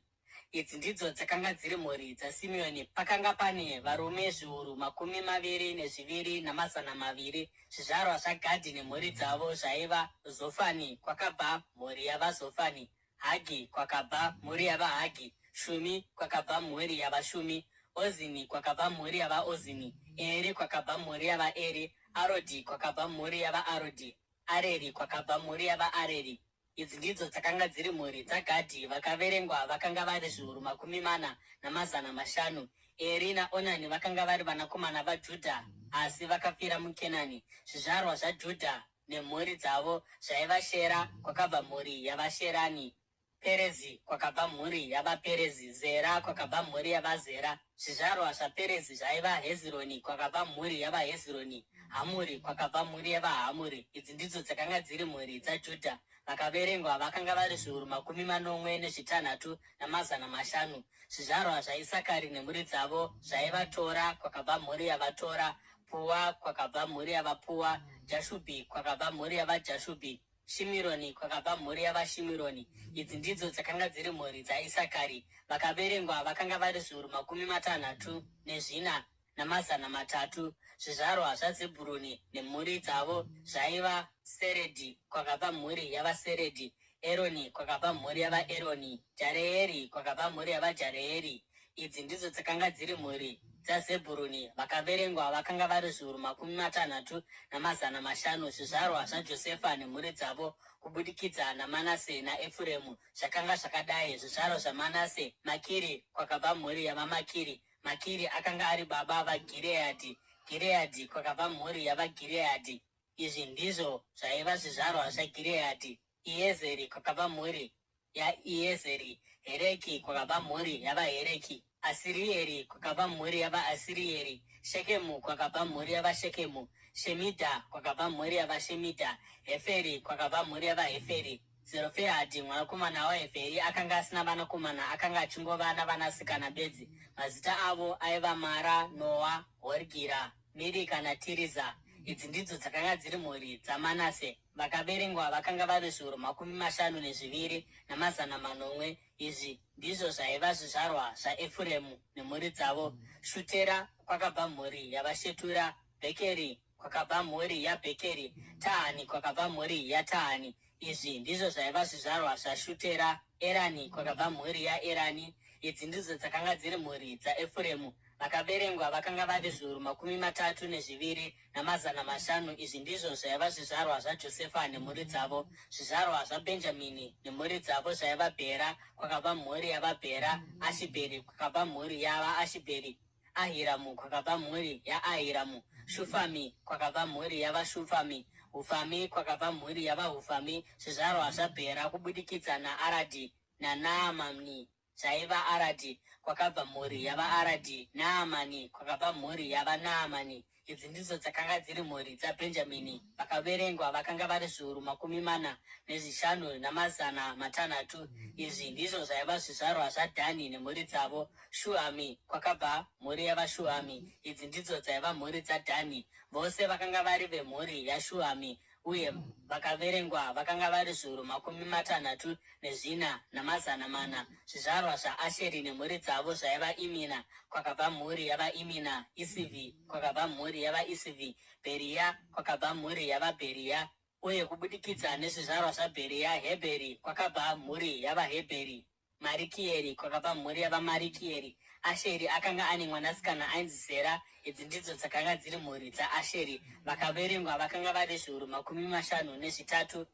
Idzi ndidzo dzakanga dziri mhuri dzaSimeoni. Pakanga pane varume 22,200. Zvizvarwa zvaGadhi nemhuri dzavo zvaiva Zofani, kwakabva mhuri yavaZofani, Hagi, kwakabva mhuri yavaHagi, Shumi, kwakabva mhuri yavaShumi, Ozini, kwakabva mhuri yavaOzini, Eri, kwakabva mhuri yavaEri, Arodhi, kwakabva mhuri yavaArodhi, Areri, kwakabva mhuri yavaAreri. Idzi ndidzo dzakanga dziri mhuri dzaGadhi, vakaverengwa vakanga vari 400,500. Eri naOnani vakanga vari vanakomana vaJudha, asi vakafira muKenani. Zvizvarwa zvaJudha nemhuri dzavo zvaiva Shera, kwakabva mhuri yavaSherani, Perezi, kwakabva mhuri yavaPerezi, Zera, kwakabva mhuri yavaZera. Zvizvarwa zvaPerezi zvaiva Hezironi, kwakabva mhuri yavaHezironi, Hamuri, kwakabva mhuri yavaHamuri. Idzi ndidzo dzakanga dziri mhuri dzaJudha. Vakaverengwa vakanga vari 76,500. Zvizvarwa zvaIsakari nemhuri dzavo zvaiva Tora, kwakabva mhuri yavaTora, Puwa, kwakabva mhuri yavaPuwa, Jashubhi, kwakabva mhuri yavaJashubhi, Shimironi, kwakabva mhuri yavaShimironi. Idzi ndidzo dzakanga dziri mhuri dzaIsakari. Vakaverengwa vakanga vari 64,300. Zvizvarwa zvaZebhuruni nemhuri dzavo zvaiva Seredhi, kwakabva mhuri yavaSeredhi, Eroni, kwakabva mhuri yavaEroni, Jareeri, kwakabva mhuri yavaJareeri. Idzi ndidzo dzakanga dziri mhuri dzaZebhuruni vakaverengwa vakanga vari zviuru 65. Zvizvarwa zvaJosefa nemhuri dzavo kubudikidza naManase naEfuremu zvakanga zvakadai: Zvizvarwa zvaManase: Makiri, kwakabva mhuri yavaMakiri. Makiri akanga ari baba vaGireadhi, Gireadhi kwakabva mhuri yavaGireadhi. Izvi ndizvo zvaiva zvizvarwa zvaGireadhi: Iezeri, kwakabva mhuri yaIezeri; Hereki, kwakabva mhuri yavaHereki; Asirieri, kwakabva mhuri yavaAsirieri; Shekemu, kwakabva mhuri yavaShekemu; Shemidha, kwakabva mhuri yavaShemidha; Heferi, kwakabva mhuri yavaHeferi. Zerofehadhi mwanakomana waHeferi akanga asina vanakomana, akanga achingova navanasikana bedzi. Mazita avo aiva Mara, Noa, Horgira, Mirika naTiriza. Idzi ndidzo dzakanga dziri mhuri dzaManase. Vakaverengwa vakanga vari zviuru 57. Izvi ndizvo zvaiva zvizvarwa zvaEfuremu nemhuri dzavo: Shutera, kwakabva mhuri yavaShetura; Bhekeri, kwakabva mhuri yaBhekeri; Tahani, kwakabva mhuri yaTahani. Izvi ndizvo zvaiva zvizvarwa zvaShutera: Erani, kwakabva mhuri yaErani. Idzi ndidzo dzakanga dziri mhuri dzaEfuremu. Vakaverengwa vakanga vari zviuru 32,500. Izvi ndizvo zvaiva zvizvarwa zvaJosefa nemhuri dzavo. Zvizvarwa zvaBhenjamini nemhuri dzavo zvaiva: Bhera, kwakabva mhuri yavaBhera; Ashibheri, kwakabva mhuri yavaAshibheri; Ahiramu, kwakabva mhuri yaAhiramu; Shufami, kwakabva mhuri yavaShufami; Hufami, kwakabva mhuri yavaHufami. Zvizvarwa zvaBhera kubudikidza naAradhi naNaamani zvaiva: Aradhi, kwakabva mhuri yavaAradhi; Naamani, kwakabva mhuri yavaNaamani. Idzi ndidzo dzakanga dziri mhuri dzaBhenjamini. Vakaverengwa vakanga vari zviuru 45,600. Izvi ndizvo zvaiva zvizvarwa zvaDhani nemhuri dzavo: Shuhami, kwakabva mhuri yavaShuhami. Idzi ndidzo dzaiva mhuri dzaDhani. Vose vakanga vari vemhuri yaShuhami uye vakaverengwa vakanga vari zviuru 64,400. Zvizvarwa zvaAsheri nemhuri dzavo zvaiva: Imina, kwakabva mhuri yavaImina; Isivhi, kwakabva mhuri yavaIsivhi; Bheria, kwakabva mhuri yavaBheria; uye kubudikidza nezvizvarwa zvaBheria, Hebheri, kwakabva mhuri yavaHebheri; Marikieri, kwakabva mhuri yavaMarikieri. Asheri akanga ane mwanasikana ainzi Sera. Idzi ndidzo dzakanga dziri mhuri dzaAsheri. Vakaverengwa vakanga vari zviuru 53,400.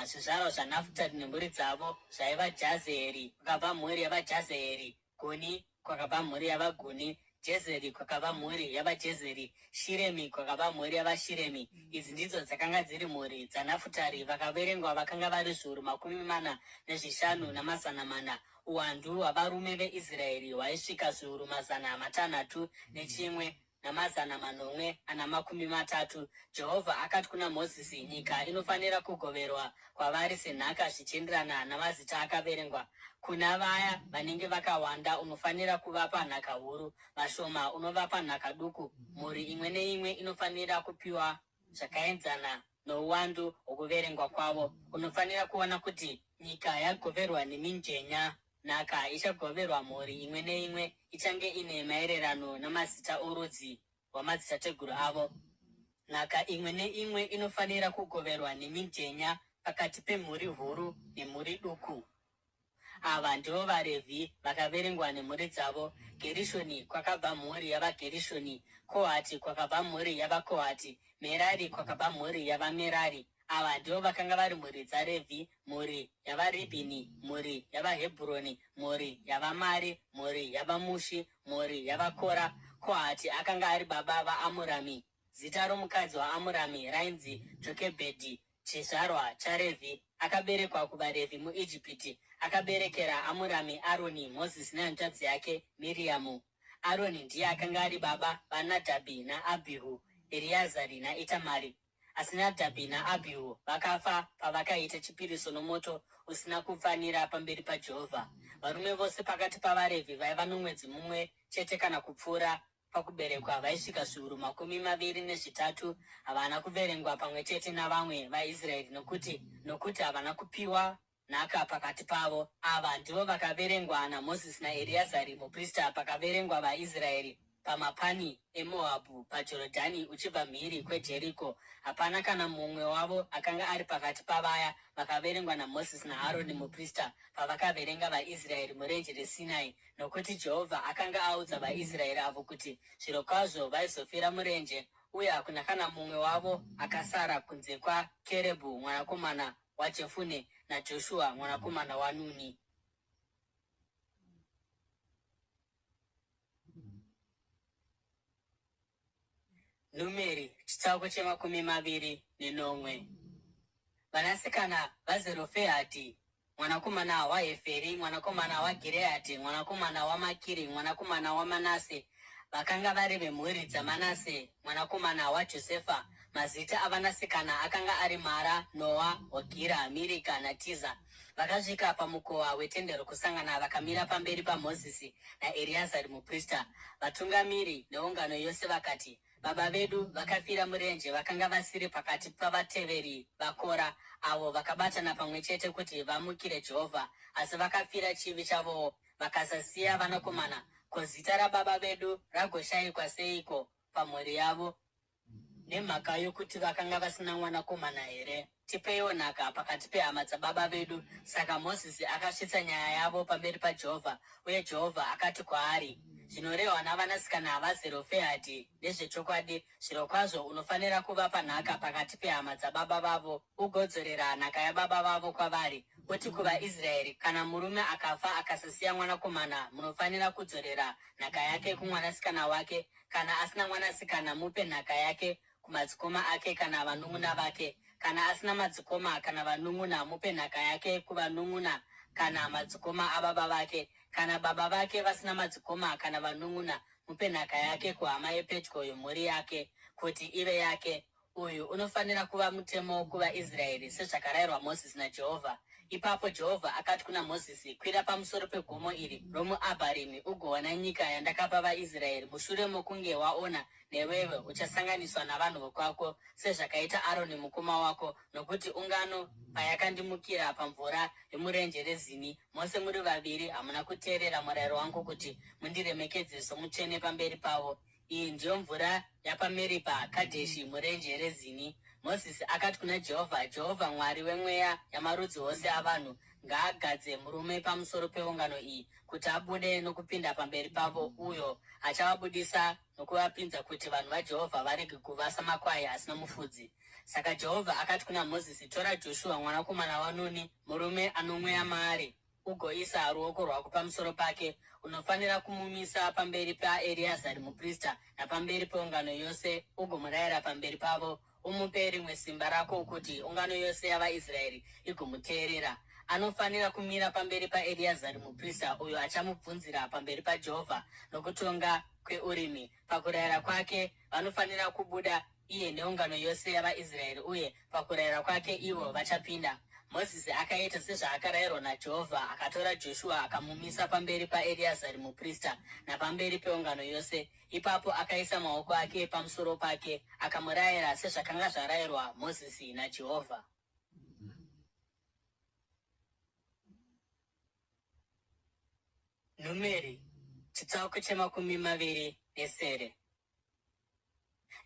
Zvizvarwa zvaNafutari nemhuri dzavo zvaiva: Jazeeri, kwakabva mhuri yavaJazeeri; Guni, kwakabva mhuri yavaGuni; Jezeri, kwakabva mhuri yavaJezeri; Shiremi, kwakabva mhuri yavaShiremi. Idzi ndidzo dzakanga dziri mhuri dzaNafutari. Vakaverengwa vakanga vari zviuru 45,400. Uwandu hwavarume veIsraeri hwaisvika zviuru 601,730. Jehovha akati kuna Mozisi, Nyika inofanira kugoverwa kwavari senhaka zvichienderana namazita akaverengwa. Kuna vaya vanenge vakawanda unofanira kuvapa nhaka huru, vashoma unovapa nhaka duku. Mhuri imwe neimwe inofanira kupiwa zvakaenzana nouwandu hwokuverengwa kwavo. Unofanira kuona kuti nyika yagoverwa nemijenya. Nhaka ichagoverwa mhuri imwe neimwe ichange ine maererano namazita orudzi rwamadzitateguru avo. Nhaka imwe neimwe inofanira kugoverwa nemijenya pakati pemhuri huru nemhuri duku. Ava ndivo vaRevhi vakaverengwa nemhuri dzavo: Gerishoni, kwakabva mhuri yavaGerishoni; Kohati, kwakabva mhuri yavaKohati; Merari, kwakabva mhuri yavaMerari. Ava ndivo vakanga vari mhuri dzaRevhi: mhuri yavaRibhini, mhuri yavaHebhuroni, mhuri yavaMari, mhuri yavaMushi, mhuri yavaKora. Kohati akanga ari baba vaAmurami. Zita romukadzi waAmurami rainzi Jokebhedhi, chizvarwa chaRevhi, akaberekwa kuvaRevhi muIjipiti. Akaberekera Amurami Aroni, Mozisi nehanzvadzi yake Miriamu. Aroni ndiye akanga ari baba vaNadhabhi naAbhihu, Eriazari naItamari. Asi Nadhabhi naAbhihu vakafa pavakaita chipiriso nomoto usina kufanira pamberi paJehovha. Varume vose pakati pavaRevhi vaiva nomwedzi mumwe chete kana kupfuura pakuberekwa vaisvika zviuru 23. Havana kuverengwa pamwe chete navamwe vaIsraeri nokuti nokuti havana kupiwa nhaka pakati pavo. Ava ndivo vakaverengwa naMozisi naEreazari muprista pakaverengwa vaIsraeri. pamapani eMoabhu paJorodhani uchibva mhiri kweJeriko. Hapana kana mumwe wavo akanga ari pakati pavaya vakaverengwa naMozisi naAroni muprista pavakaverenga vaIsraeri murenje reSinai, nokuti Jehovha akanga audza vaIsraeri avo kuti zvirokwazvo vaizofira murenje, uye hakuna kana mumwe wavo akasara kunze kwaKerebhu mwanakomana waJefune naJoshua mwanakomana waNuni. Numeri chitsauko che27. Vanasikana vaZerofehadhi mwanakomana waHeferi mwanakomana waGireadhi mwanakomana waMakiri mwanakomana waManase vakanga vari vemhuri dzaManase mwanakomana waJosefa. Mazita avanasikana akanga ari Mara, Noa, Hogira, Mirika naTiza. Vakasvika pamukova wetende rokusangana vakamira pamberi paMozisi naEreazari muprista, vatungamiri neungano yose vakati, Baba vedu vakafira murenje vakanga vasiri pakati pavateveri vaKora, avo vakabatana pamwe chete kuti vamukire Jehovha, asi vakafira chivi chavowo vakasasiya vanakomana. Ko zita rababa vedu ragoshayikwa seiko pamhuri yavo nemhaka yokuti vakanga vasina mwanakomana here? Tipeiwo nhaka pakati pehama dzababa vedu. Saka Mozisi akasvitsa nyaya yavo pamberi paJehovha, uye Jehovha akati kwaari, Zvinorehwa navanasikana vaZerofehadhi ndezvechokwadi. Zvirokwazvo unofanira kuvapa nhaka pakati pehama dzababa vavo, ugodzorera nhaka yababa vavo kwavari. Uti kuvaIsraeri, Kana murume akafa akasasiya mwanakomana, munofanira kudzorera nhaka yake kumwanasikana wake. Kana asina mwanasikana, mupe nhaka yake kumadzikoma ake kana vanun'una vake. Kana asina madzikoma kana vanun'una, mupe nhaka yake kuvanun'una kana madzikoma ababa vake. Kana baba vake vasina madzikoma kana vanun'una, mupe nhaka yake kuhama yepedyo yomhuri yake, kuti ive yake. Uyu unofanira kuva mutemo kuvaIsraeri, sezvakarayirwa Mozisi naJehovha. Ipapo Jehovha akati kuna Mozisi, Kwira pamusoro pegomo iri romuAbharimi ugoona nyika yandakapa vaIsraeri. Mushure mokunge waona, newewe uchasanganiswa navanhu vokwako, sezvakaita Aroni mukoma wako, nokuti ungano payakandimukira pamvura yomurenje reZini, mose muri vaviri hamuna kuteerera murayiro wangu kuti mundiremekedze somutsvene pamberi pavo. Iyi ndiyo mvura yapaMeribha Kadheshi murenje reZini. Mozisi akati kuna Jehovha, Jehovha Mwari wemweya yamarudzi ose avanhu, ngaagadze murume pamusoro peungano iyi kuti abude nokupinda pamberi pavo, uyo achavabudisa nokuvapinza kuti vanhu vaJehovha varege kuva samakwai asina mufudzi. Saka Jehovha akati kuna Mozisi, Tora Joshua mwanakomana waNuni, murume ano mweya maari, ugoisa ruoko rwako pamusoro pake. Unofanira kumumisa pamberi paEreazari muprista napamberi peungano yose, ugomurayira pamberi pavo. Umupe rimwe simba rako kuti ungano yose yavaIsraeri igomuteerera. Anofanira kumira pamberi paEreazari muprista, uyo achamubvunzira pamberi paJehovha nokutonga kweUrimi. Pakurayira kwake vanofanira kubuda, iye neungano yose yavaIsraeri, uye pakurayira kwake ivo vachapinda. Mozisi akaita sezvaakarayirwa naJehovha. Akatora Joshua akamumisa pamberi paEreazari muprista napamberi peungano yose. Ipapo akaisa maoko ake pamusoro pake akamurayira sezvakanga zvarayirwa Mozisi naJehovha. Numeri chitsauko che27.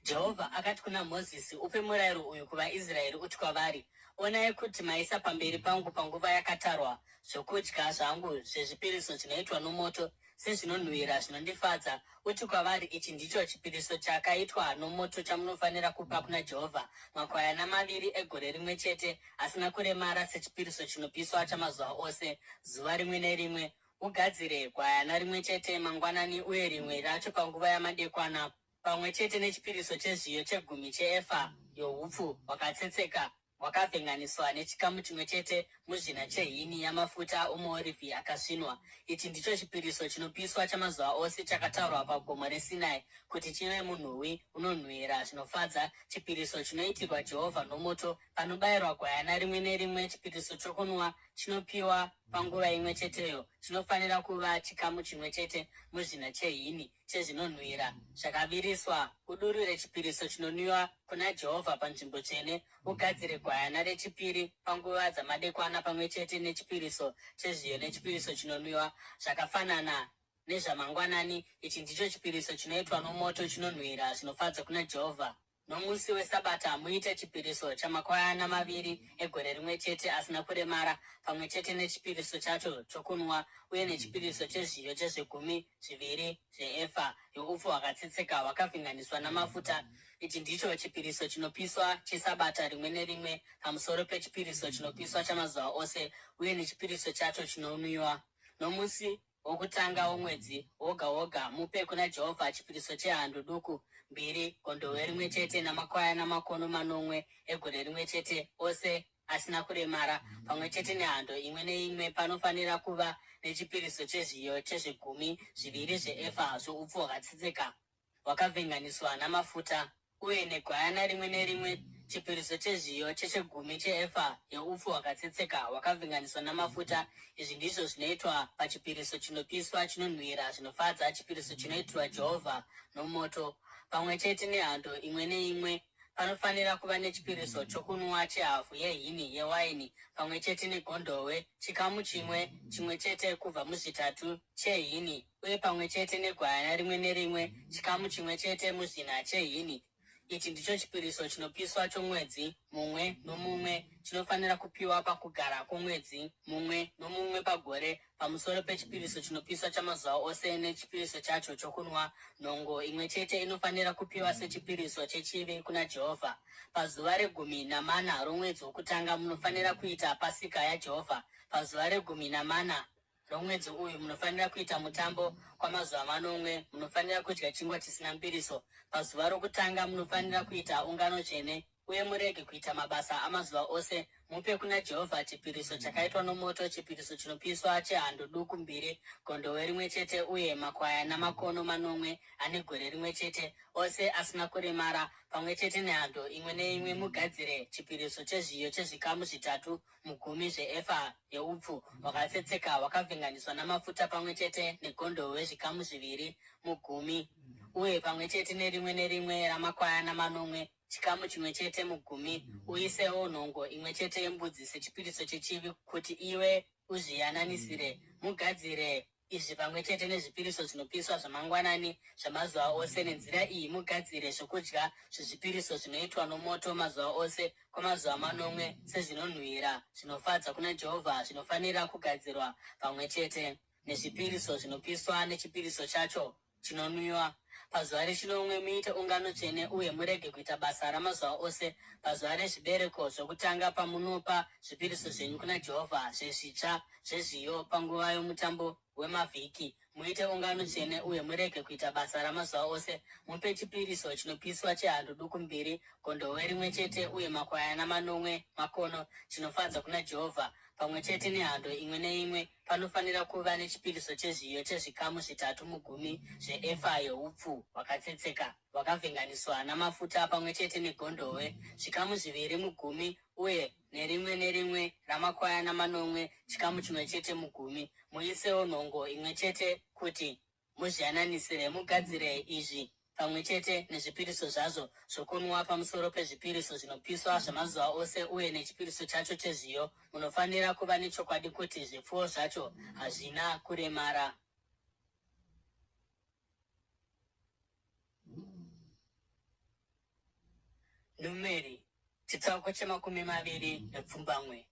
Jehovha akati kuna Mozisi, Upe murayiro uyu kuvaIsraeri uti kwavari, Onai kuti maisa pamberi pangu panguva yakatarwa zvokudya zvangu zvezvipiriso zvinoitwa nomoto sezvinonhuhwira zvinondifadza. Uti kwavari, Ichi ndicho chipiriso chakaitwa nomoto chamunofanira kupa kuna Jehovha, makwayana maviri egore rimwe chete asina kuremara sechipiriso chinopiswa chamazuva ose, zuva rimwe nerimwe. Ugadzire gwayana rimwe chete mangwanani uye rimwe racho panguva yamadekwana, pamwe chete nechipiriso chezviyo chegumi cheefa youpfu hwakatsetseka hwakavhenganiswa nechikamu chimwe chete muzvina chehini yamafuta omuorivhi akasvinwa. Ichi ndicho chipiriso chinopiswa chamazuva ose chakataurwa paGomo reSinai kuti chive munhuwi unonhuhwira zvinofadza, chipiriso chinoitirwa Jehovha nomoto. Panobayirwa gwayana rimwe nerimwe, chipiriso chokunwa chinopiwa panguva imwe cheteyo chinofanira kuva chikamu chimwe chete muzvina chehini chezvinonhuhwira zvakaviriswa. Udurure chipiriso chinonwiwa kuna Jehovha panzvimbo tsvene. Ugadzire gwayana rechipiri panguva dzamadekwana pamwe chete nechipiriso chezviyo nechipiriso chinonwiwa zvakafanana. Nezvamangwanani, ichi ndicho chipiriso chinoitwa nomoto chinonhuhwira zvinofadza kuna Jehovha. Nomusi weSabata muite chipiriso chamakwayana maviri egore rimwe chete asina kuremara, pamwe chete nechipiriso chacho chokunwa uye nechipiriso chezviyo chezvegumi zviviri zveefa youpfu hwakatsetseka hwakavhenganiswa namafuta. Ichi ndicho chipiriso chinopiswa cheSabata rimwe nerimwe pamusoro pechipiriso chinopiswa chamazuva ose uye nechipiriso chacho chinonwiwa. Nomusi wokutanga womwedzi woga woga mupe kuna Jehovha chipiriso chehando duku mbiri, gondohwe rimwe chete namakwayana makono manomwe egore rimwe chete, ose asina kuremara. Pamwe chete nehando imwe neimwe panofanira kuva nechipiriso chezviyo chezvegumi zviviri zveefa zvoupfu hwakatsetseka hwakavhenganiswa namafuta, uye negwayana rimwe nerimwe chipiriso chezviyo chechegumi cheefa yeupfu hwakatsetseka hwakavhenganiswa namafuta. Izvi ndizvo zvinoitwa pachipiriso chinopiswa chinonhuhwira zvinofadza, chipiriso chinoitirwa Jehovha nomoto. Pamwe chete nehando imwe neimwe panofanira kuva nechipiriso chokunwa chehafu yehini yewaini pamwe chete negondohwe, chikamu chimwe chimwe chete kubva muzvitatu chehini, uye pamwe chete negwayana rimwe nerimwe chikamu chimwe chete muzvina chehini. Ichi ndicho chipiriso chinopiswa chomwedzi mumwe nomumwe chinofanira kupiwa pakugara kwomwedzi mumwe nomumwe pagore, pamusoro pechipiriso chinopiswa chamazuva ose nechipiriso chacho chokunwa. Nhongo imwe chete inofanira kupiwa sechipiriso chechivi kuna Jehovha. Pazuva regumi namana romwedzi wokutanga munofanira kuita Pasika yaJehovha. Pazuva regumi namana romwedzi uyu munofanira kuita mutambo kwamazuva manomwe, munofanira kudya chingwa chisina mbiriso. Pazuva rokutanga munofanira kuita ungano tsvene, uye murege kuita mabasa amazuva ose. Mupe kuna Jehovha chipiriso chakaitwa nomoto, chipiriso chinopiswa chehando duku mbiri, gondohwe rimwe chete uye makwayana makono manomwe ane gore rimwe chete, ose asina kuremara. Pamwe chete nehando imwe neimwe mugadzire chipiriso chezviyo chezvikamu zvitatu mugumi zveefa yeupfu hwakatsetseka hwakavhenganiswa namafuta pamwe chete negondohwe zvikamu zviviri mugumi, uye pamwe chete nerimwe nerimwe ramakwayana manomwe chikamu chimwe chete mugumi. Uisewo nhongo imwe chete yembudzi sechipiriso chechivi kuti iwe uzviyananisire. Mugadzire izvi pamwe chete nezvipiriso zvinopiswa zvamangwanani zvamazuva ose. Nenzira iyi mugadzire zvokudya zvezvipiriso zvinoitwa nomoto mazuva ose kwamazuva manomwe sezvinonhuhwira zvinofadza kuna Jehovha zvinofanira kugadzirwa pamwe chete nezvipiriso zvinopiswa nechipiriso chacho chinonwiwa. Pazuva rechinomwe muite ungano tsvene uye murege kuita basa ramazuva ose. Pazuva rezvibereko zvokutanga pamunopa zvipiriso zvenyu kuna Jehovha zvezvitsva zvezviyo panguva yomutambo wemavhiki, muite ungano tsvene uye murege kuita basa ramazuva ose. Mupe chipiriso chinopiswa chehando duku mbiri, gondohwe rimwe chete uye makwayana manomwe makono chinofadza kuna Jehovha. Pamwe chete nehando imwe neimwe panofanira kuva nechipiriso chezviyo chezvikamu zvitatu mugumi zveefa youpfu hwakatsetseka hwakavhenganiswa namafuta, pamwe chete negondohwe zvikamu zviviri mugumi, uye nerimwe nerimwe ramakwayana manomwe chikamu chimwe chete mugumi. Muisewo nhongo imwe chete kuti muzviyananisire. Mugadzire izvi pamwe chete nezvipiriso zvazvo zvokunwa pamusoro pezvipiriso zvinopiswa zvamazuva ose uye nechipiriso chacho chezviyo. Munofanira kuva nechokwadi kuti zvipfuwo zvacho hazvina kuremara. Numeri chitsauko che28.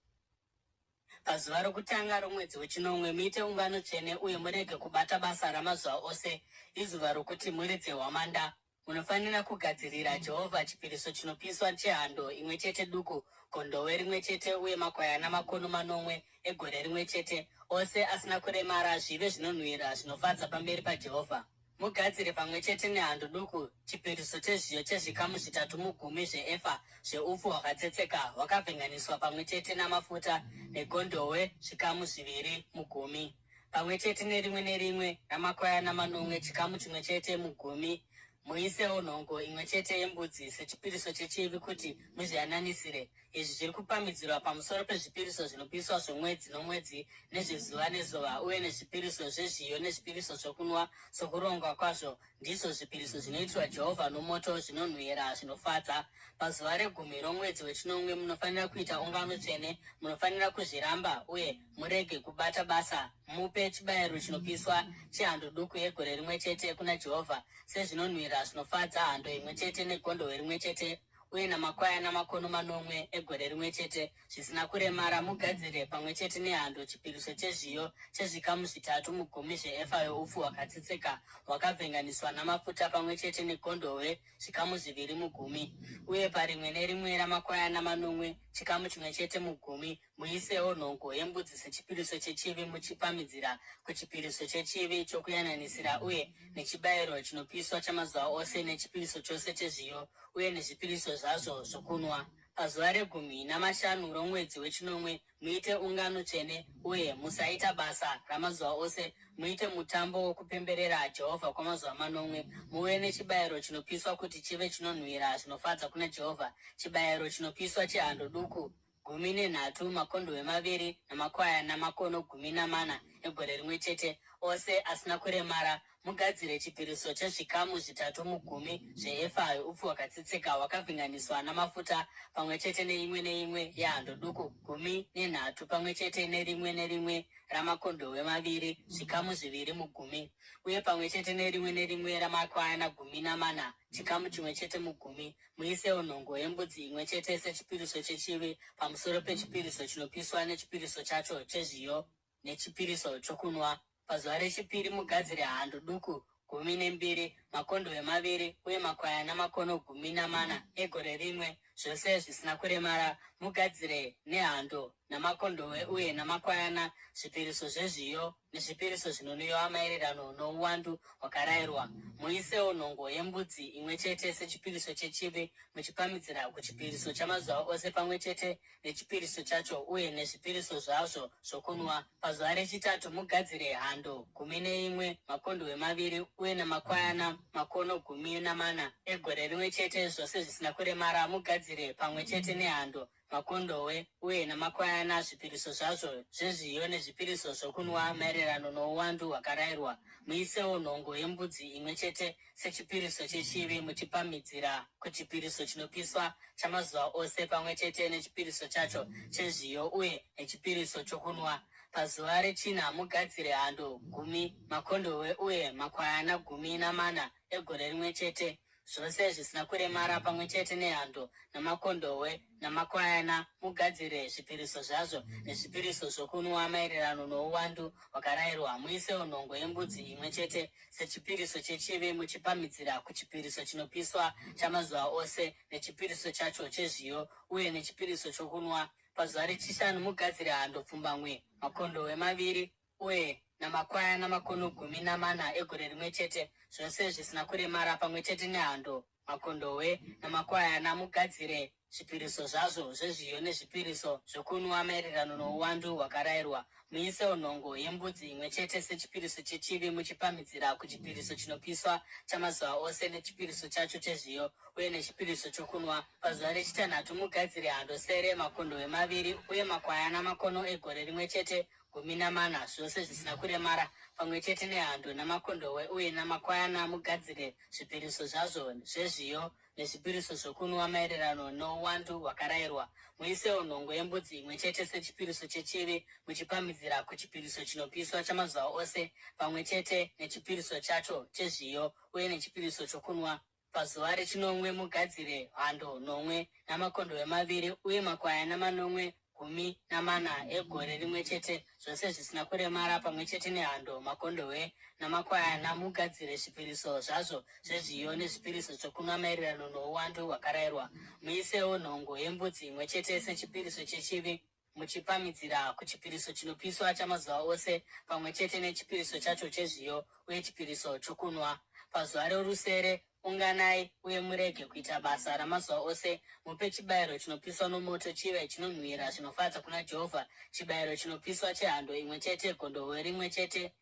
Pazuva rokutanga romwedzi wechinomwe muite ungano tsvene uye murege kubata basa ramazuva ose. Izuva rokuti muridze hwamanda. Munofanira kugadzirira Jehovha chipiriso chinopiswa chehando imwe chete duku, gondohwe rimwe chete uye makwayana makono manomwe egore rimwe chete, ose asina kuremara, zvive zvinonhuhwira zvinofadza pamberi paJehovha. Mugadzire pamwe chete nehando duku chipiriso chezviyo chezvikamu zvitatu mugumi zveefa zveupfu hwakatsetseka hwakavhenganiswa pamwe chete namafuta, negondohwe zvikamu zviviri mugumi, pamwe chete nerimwe nerimwe ramakwayana manomwe chikamu chimwe chete mugumi. Muisewo nhongo imwe chete yembudzi sechipiriso chechivi kuti muzviyananisire. Izvi zviri kupamhidzirwa pamusoro pezvipiriso zvinopiswa zvomwedzi nomwedzi nezvezuva nezuva uye nezvipiriso zvezviyo nezvipiriso zvokunwa sokurongwa kwazvo, ndizvo zvipiriso zvinoitirwa Jehovha nomoto, zvinonhuhwira zvinofadza. Pazuva regumi romwedzi wechinomwe munofanira kuita ungano tsvene, munofanira kuzviramba uye murege kubata basa. Mupe chibayiro chinopiswa chehando duku yegore rimwe chete kuna Jehovha sezvinonhuhwira zvinofadza, hando imwe chete negondohwe rimwe chete uye namakwayana makono manomwe egore rimwe chete zvisina kuremara. Mugadzire pamwe chete nehando chipiriso chezviyo chezvikamu zvitatu mugumi zveefa youpfu hwakatsetseka hwakavhenganiswa namafuta pamwe chete negondohwe zvikamu zviviri mugumi, uye parimwe nerimwe ramakwayana manomwe chikamu chimwe chete mugumi. Muisewo nhongo yembudzi sechipiriso chechivi muchipamhidzira kuchipiriso chechivi chokuyananisira uye nechibayiro chinopiswa chamazuva ose nechipiriso chose chezviyo uye nezvipiriso zvazvo zvokunwa. Pazuva regumi namashanu romwedzi wechinomwe muite ungano tsvene uye musaita basa ramazuva ose. Muite mutambo wokupemberera Jehovha kwamazuva manomwe. Muve nechibayiro chinopiswa kuti chive chinonhuhwira zvinofadza kuna Jehovha, chibayiro chinopiswa chehando duku 13, makondohwe maviri namakwayana makono 14 egore rimwe chete, ose asina kuremara. Mugadzire chipiriso chezvikamu zvitatu mugumi zveefa youpfu hwakatsetseka hwakavhenganiswa namafuta, pamwe chete neimwe neimwe yehando duku 13, pamwe chete nerimwe nerimwe ramakondohwe maviri, zvikamu zviviri mugumi, uye pamwe chete nerimwe nerimwe ramakwayana 14, chikamu chimwe chete mugumi. Muisewo nhongo yembudzi imwe chete sechipiriso chechivi pamusoro pechipiriso chinopiswa nechipiriso chacho chezviyo nechipiriso chokunwa. Pazuva rechipiri mugadzire hando duku 12, makondohwe maviri uye makwayana makono 14 egore rimwe, zvose zvisina kuremara. Mugadzire nehando namakondohwe uye namakwayana zvipiriso zvezviyo nezvipiriso zvinonwiwa maererano nouwandu hwakarayirwa. Muisewo nhongo yembudzi imwe chete sechipiriso chechivi muchipamhidzira kuchipiriso chamazuva ose pamwe chete nechipiriso chacho uye nezvipiriso zvazvo zvokunwa. Pazuva rechitatu mugadzire hando 11, makondohwe maviri uye namakwayana makono 14 egore rimwe chete, zvose zvisina kuremara. Mugadzire pamwe chete nehando, makondohwe uye namakwayana zvipiriso zvazvo zvezviyo nezvipiriso zvokunwa maererano nouwandu hwakarayirwa. Muisewo nhongo yembudzi imwe chete sechipiriso chechivi muchipamhidzira kuchipiriso chinopiswa chamazuva ose pamwe chete nechipiriso chacho chezviyo uye nechipiriso chokunwa. Pazuva rechina mugadzire hando 10, makondohwe uye makwayana 14 egore rimwe chete, zvose zvisina kuremara, pamwe chete nehando namakondohwe namakwayana mugadzire zvipiriso zvazvo nezvipiriso zvokunwa maererano nouwandu hwakarayirwa. Muisewo nhongo yembudzi imwe chete sechipiriso chechivi muchipamhidzira kuchipiriso chinopiswa chamazuva ose nechipiriso chacho chezviyo uye nechipiriso chokunwa. Pazuva rechishanu mugadzire hando pfumbamwe, makondohwe maviri uye namakwayana makono 14 egore rimwe chete, zvose zvisina kuremara, pamwe chete nehando, makondohwe namakwayana mugadzire zvipiriso zvazvo zvezviyo nezvipiriso zvokunwa maererano nouwandu hwakarayirwa. Muisewo nhongo yembudzi imwe chete sechipiriso chechivi muchipamhidzira kuchipiriso chinopiswa chamazuva ose nechipiriso chacho chezviyo uye nechipiriso chokunwa. Pazuva rechitanhatu mugadzire hando sere, makondohwe maviri uye makwayana makono egore rimwe chete 14, zvose zvisina kuremara, pamwe chete nehando namakondohwe uye namakwayana mugadzire zvipiriso zvazvo zvezviyo nezvipiriso zvokunwa maererano nouwandu hwakarayirwa. Muisewo nhongo yembudzi imwe chete sechipiriso chechivi muchipamhidzira kuchipiriso chinopiswa chamazuva ose pamwe chete nechipiriso chacho chezviyo uye nechipiriso chokunwa. Pazuva rechinomwe mugadzire hando nomwe namakondohwe maviri uye makwayana manomwe 14 egore rimwe chete, zvose zvisina kuremara, pamwe chete nehando, makondohwe namakwayana mugadzire zvipiriso zvazvo zvezviyo nezvipiriso zvokunwa maererano nouwandu hwakarayirwa. Muisewo nhongo yembudzi imwe chete sechipiriso chechivi muchipamhidzira kuchipiriso chinopiswa chamazuva ose pamwe chete nechipiriso chacho chezviyo uye chipiriso chokunwa. Pazuva rorusere unganai uye murege kuita basa ramazuva ose. Mupe chibayiro chinopiswa nomoto chive chinonhuhwira zvinofadza kuna Jehovha, chibayiro chinopiswa chehando imwe chete, gondohwe rimwe chete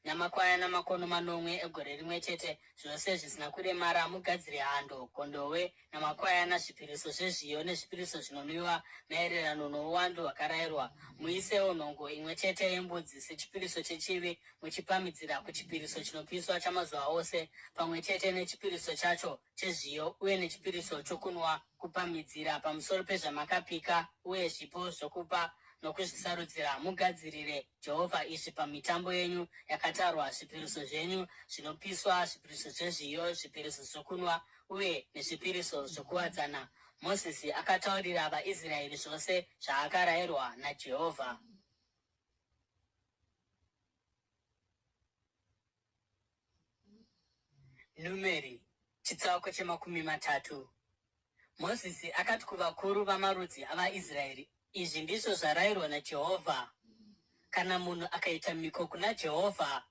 namakwayana makono manomwe egore rimwe chete, zvose zvisina kuremara. Mugadzire hando, gondohwe namakwayana, zvipiriso zvezviyo nezvipiriso zvinonwiwa maererano nouwandu hwakarayirwa. Muisewo nhongo imwe chete yembudzi sechipiriso chechivi, muchipamhidzira kuchipiriso chinopiswa chamazuva ose, pamwe chete nechipiriso chacho chezviyo uye nechipiriso chokunwa, kupamhidzira pamusoro pezvamakapika uye zvipo zvokupa nokuzvisarudzira. Mugadzirire Jehovha izvi pamitambo yenyu yakatarwa, zvipiriso zvenyu zvinopiswa, zvipiriso zvezviyo, zvipiriso zvokunwa uye nezvipiriso zvokuwadzana. Mozisi akataurira vaIsraeri zvose zvaakarayirwa naJehovha. Numeri, chitsauko chemakumi matatu. Mozisi akati kuvakuru vamarudzi avaIsraeri, Izvi ndizvo zvarayirwa naJehovha, Kana munhu akaita mhiko kuna Jehovha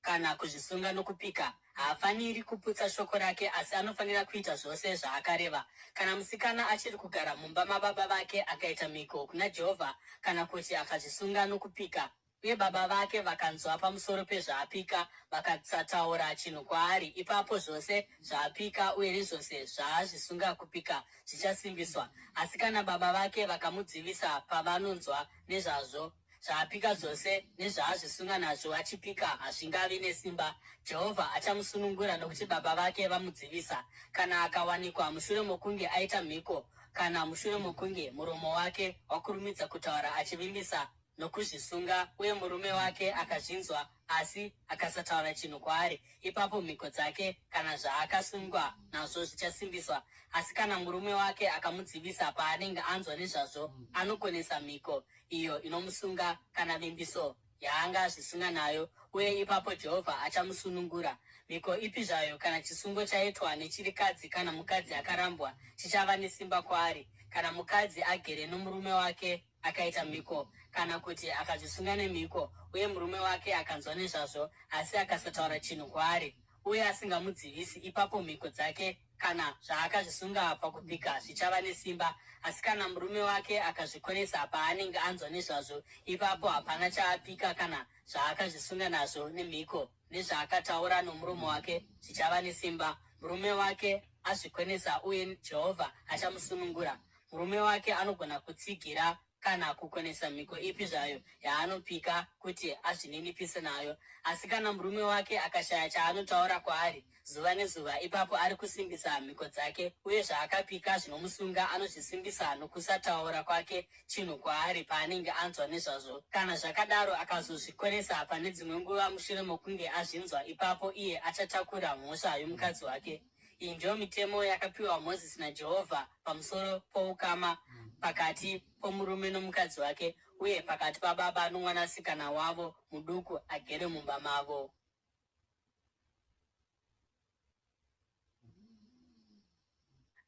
kana kuzvisunga nokupika, haafaniri kuputsa shoko rake asi anofanira kuita zvose zvaakareva. Kana musikana achiri kugara mumba mababa vake akaita mhiko kuna Jehovha kana kuti akazvisunga nokupika, uye baba vake vakanzwa pamusoro pezvaapika vakasataura chinhu kwaari, ipapo zvose zvaapika uye nezvose zvaazvisunga kupika zvichasimbiswa. Asi kana baba vake vakamudzivisa pavanonzwa nezvazvo, zvaapika zvose nezvaazvisunga nazvo achipika hazvingavi nesimba. Jehovha achamusunungura nokuti baba vake vamudzivisa. Kana akawanikwa mushure mokunge aita mhiko kana mushure mokunge muromo wake wakurumidza kutaura achivimbisa nokuzvisunga uye murume wake akazvinzwa asi akasataura chinhu kwaari, ipapo mhiko dzake kana zvaakasungwa nazvo zvichasimbiswa. Asi kana murume wake akamudzivisa paanenge anzwa nezvazvo, anokonesa mhiko iyo inomusunga kana vimbiso yaangazvisunga nayo, uye ipapo Jehovha achamusunungura. Mhiko ipi zvayo kana chisungo chaitwa nechirikadzi kana mukadzi akarambwa chichava nesimba kwaari. Kana mukadzi agere nomurume wake akaita mhiko kana kuti akazvisunga nemhiko, uye murume wake akanzwa nezvazvo asi akasataura chinhu kwaari uye asingamudzivisi, ipapo mhiko dzake kana zvaakazvisunga pakupika zvichava nesimba. Asi kana murume wake akazvikonesa paanenge anzwa nezvazvo, ipapo hapana chaapika kana zvaakazvisunga nazvo nemhiko nezvaakataura nomuromo wake zvichava nesimba. Murume wake azvikonesa uye Jehovha achamusunungura. Murume wake anogona kutsigira kana kukonesa mhiko ipi zvayo yaanopika kuti azvininipise nayo. Asi kana murume wake akashaya chaanotaura kwaari zuva nezuva, ipapo ari kusimbisa mhiko dzake, uye zvaakapika zvinomusunga anozvisimbisa nokusataura kwake chinhu kwaari paanenge anzwa nezvazvo. Kana zvakadaro akazozvikonesa pane dzimwe nguva mushure mokunge azvinzwa, ipapo iye achatakura mhosva yomukadzi wake. Iyi ndiyo mitemo yakapiwa Mozisi naJehovha pamusoro poukama pakati pomurume nomukadzi wake uye pakati pababa nomwanasikana wavo muduku agere mumba mavo.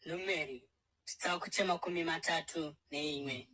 Numeri, chitsauko che31.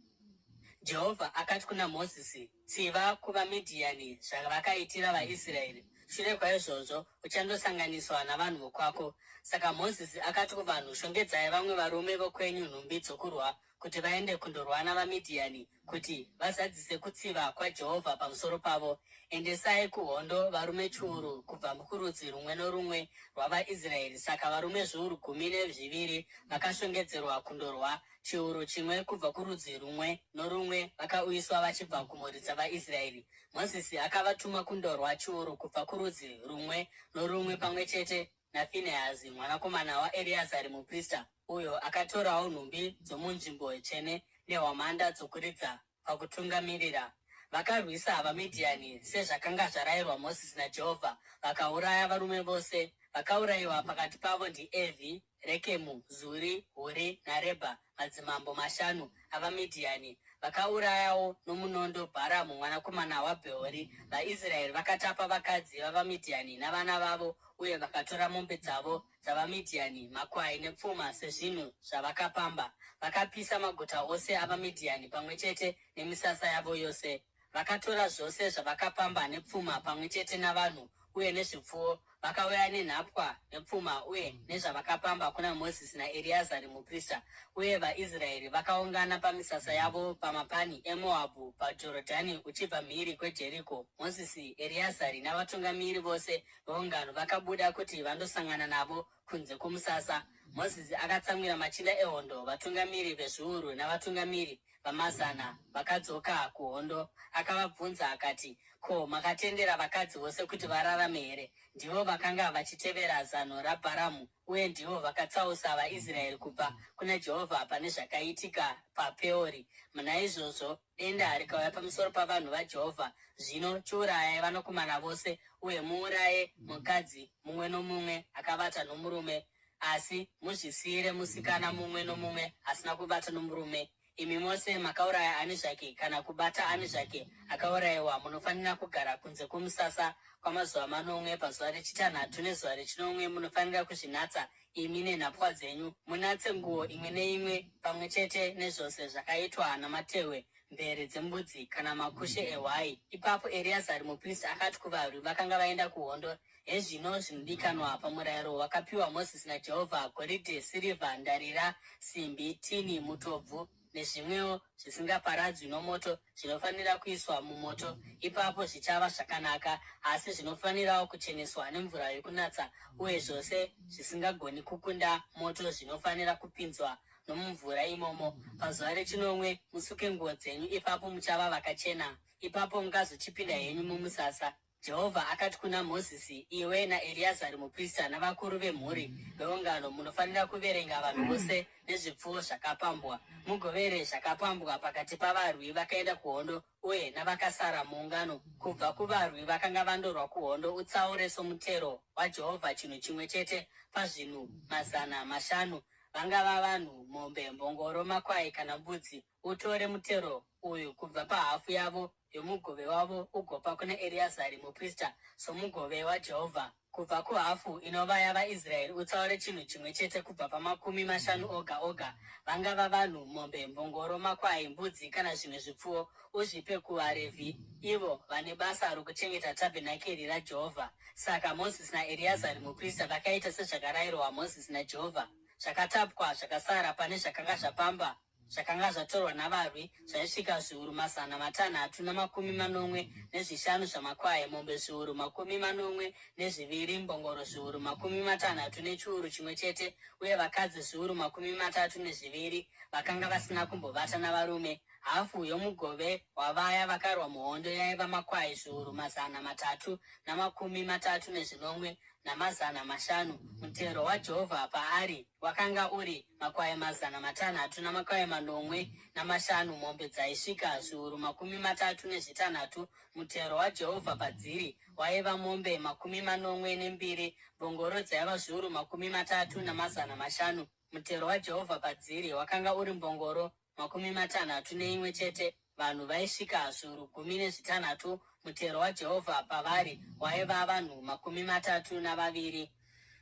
Jehovha akati kuna Mozisi, Tsiva kuvaMidhiani zvavakaitira vaIsraeri. Shure kwaizvozvo uchandosanganiswa navanhu vokwako. Saka Mozisi akati kuvanhu, Shongedzai vamwe varume vokwenyu nhumbi dzokurwa kuti vaende kundorwa navaMidhiani, kuti vazadzise kutsiva kwaJehovha pamusoro pavo. Endesai kuhondo varume chiuru kubva kurudzi rumwe norumwe rwavaIsraeri. Saka varume zviuru gumi nezviviri vakashongedzerwa kundorwa, chiuru chimwe kubva kurudzi rumwe norumwe vakauyiswa vachibva kumhuri dzavaIsraeri. Mozisi akavatuma kundorwa, chiuru kubva kurudzi rumwe norumwe pamwe chete naFinehazi mwanakomana waEreazari muprista, uyo akatorawo nhumbi dzomunzvimbo tsvene nehwamanda dzokuridza pakutungamirira. Vakarwisa vaMidhiani sezvakanga zvarayirwa Mozisi naJehovha, vakauraya varume vose. Vakaurayiwa pakati pavo ndiEvhi, Rekemu, Zuri, Huri naRebha, madzimambo mashanu avaMidhiani. Vakaurayawo nomunondo Bharamu mwanakomana waBheori. VaIsraeri vakatapa vakadzi vavaMidhiani navana vavo uye vakatora mombe dzavo dzavaMidhiani, makwai nepfuma sezvinhu zvavakapamba. Vakapisa maguta ose avaMidhiani pamwe chete nemisasa yavo yose. Vakatora zvose zvavakapamba nepfuma pamwe chete navanhu uye nezvipfuwo. Vakauya nenhapwa nepfuma uye nezvavakapamba kuna Mozisi naEreazari muprista, uye vaIsraeri vakaungana pamisasa yavo pamapani eMoabhu paJorodhani uchibva mhiri kweJeriko. Mozisi, Ereazari navatungamiri vose veungano vakabuda kuti vandosangana navo kunze kwomusasa. Mozisi akatsamwira machinda ehondo, vatungamiri vezviuru navatungamiri vamazana vakadzoka kuhondo. Akavabvunza akati, Ko, makatendera vakadzi vose kuti vararame here? Ndivo vakanga vachitevera zano raBharamu uye ndivo vakatsausa vaIsraeri kubva kuna Jehovha pane zvakaitika paPeori. Naizvozvo denda rikauya pamusoro pavanhu vaJehovha. Zvino chiurayai vanakomana vose uye muuraye mukadzi mumwe nomumwe akavata nomurume, asi muzvisiyire musikana mumwe nomumwe asina kuvata nomurume. Imi mose makauraya ani zvake kana kubata ani zvake akaurayiwa munofanira kugara kunze kwomusasa kwamazuva manomwe. Pazuva rechitanhatu nezuva rechinomwe munofanira kuzvinatsa imi nenhapwa dzenyu. Munatse nguo imwe neimwe pamwe chete nezvose zvakaitwa namatehwe, mvere dzembudzi kana makushe ehwai. Ipapo Ereazari mupristi akati kuvarwi vakanga vaenda kuhondo, Hezvino zvinodikanwa pamurayiro wakapiwa Mozisi naJehovha, goridhe, sirivha, ndarira, simbi, tini, mutobvu nezvimwewo zvisingaparadzwi nomoto zvinofanira kuiswa mumoto, ipapo zvichava zvakanaka. Asi zvinofanirawo kucheneswa nemvura yokunatsa, uye zvose zvisingagoni kukunda moto zvinofanira kupinzwa nomumvura imomo. Pazuva rechinomwe musuke nguo dzenyu, ipapo muchava vakachena. Ipapo mungazochipinda henyu mumusasa. Jehovha akati kuna Mozisi, Iwe naEreazari muprista navakuru vemhuri veungano munofanira kuverenga vanhu vose nezvipfuwo zvakapambwa. Mugovere zvakapambwa pakati pavarwi vakaenda kuhondo uye navakasara muungano. Kubva kuvarwi vakanga vandorwa kuhondo utsaure somutero waJehovha chinhu chimwe chete pazvinhu 500, vangava vanhu, mombe, mbongoro, makwai kana mbudzi. Utore mutero uyu kubva pahafu yavo yomugove wavo ugopa kuna Ereazari muprista somugove waJehovha. Kubva kuhafu inova yavaIsraeri utsaure chinhu chimwe chete kubva pamakumi mashanu oga oga, vangava vanhu, mombe, mbongoro, makwai, mbudzi kana zvimwe zvipfuwo, uzvipe kuvaRevhi, ivo vane basa rokuchengeta tabhenakeri raJehovha. Saka Mozisi naEreazari muprista vakaita sezvakarayirwa Mozisi naJehovha. Zvakatapwa zvakasara pane zvakanga zvapamba zvakanga zvatorwa navarwi zvaisvika zviuru 675 zvamakwai, mombe zviuru 72, mbongoro zviuru 30 nechiuru chimwe chete, uye vakadzi zviuru 32 vakanga vasina kumbovata navarume. Hafu yomugove wavaya vakarwa muhondo yaiva makwai zviuru 337 500. Mutero waJehovha paari wakanga uri makwai 600 namakwai 75, mombe dzaisvika zviuru 36. Mutero waJehovha padziri waiva mombe 72, mbongoro dzaiva zviuru 30 500. Mutero waJehovha padziri wakanga uri mbongoro 61, vanhu vaisvika zviuru 16. Mutero waJehovha pavari waiva vanhu 32.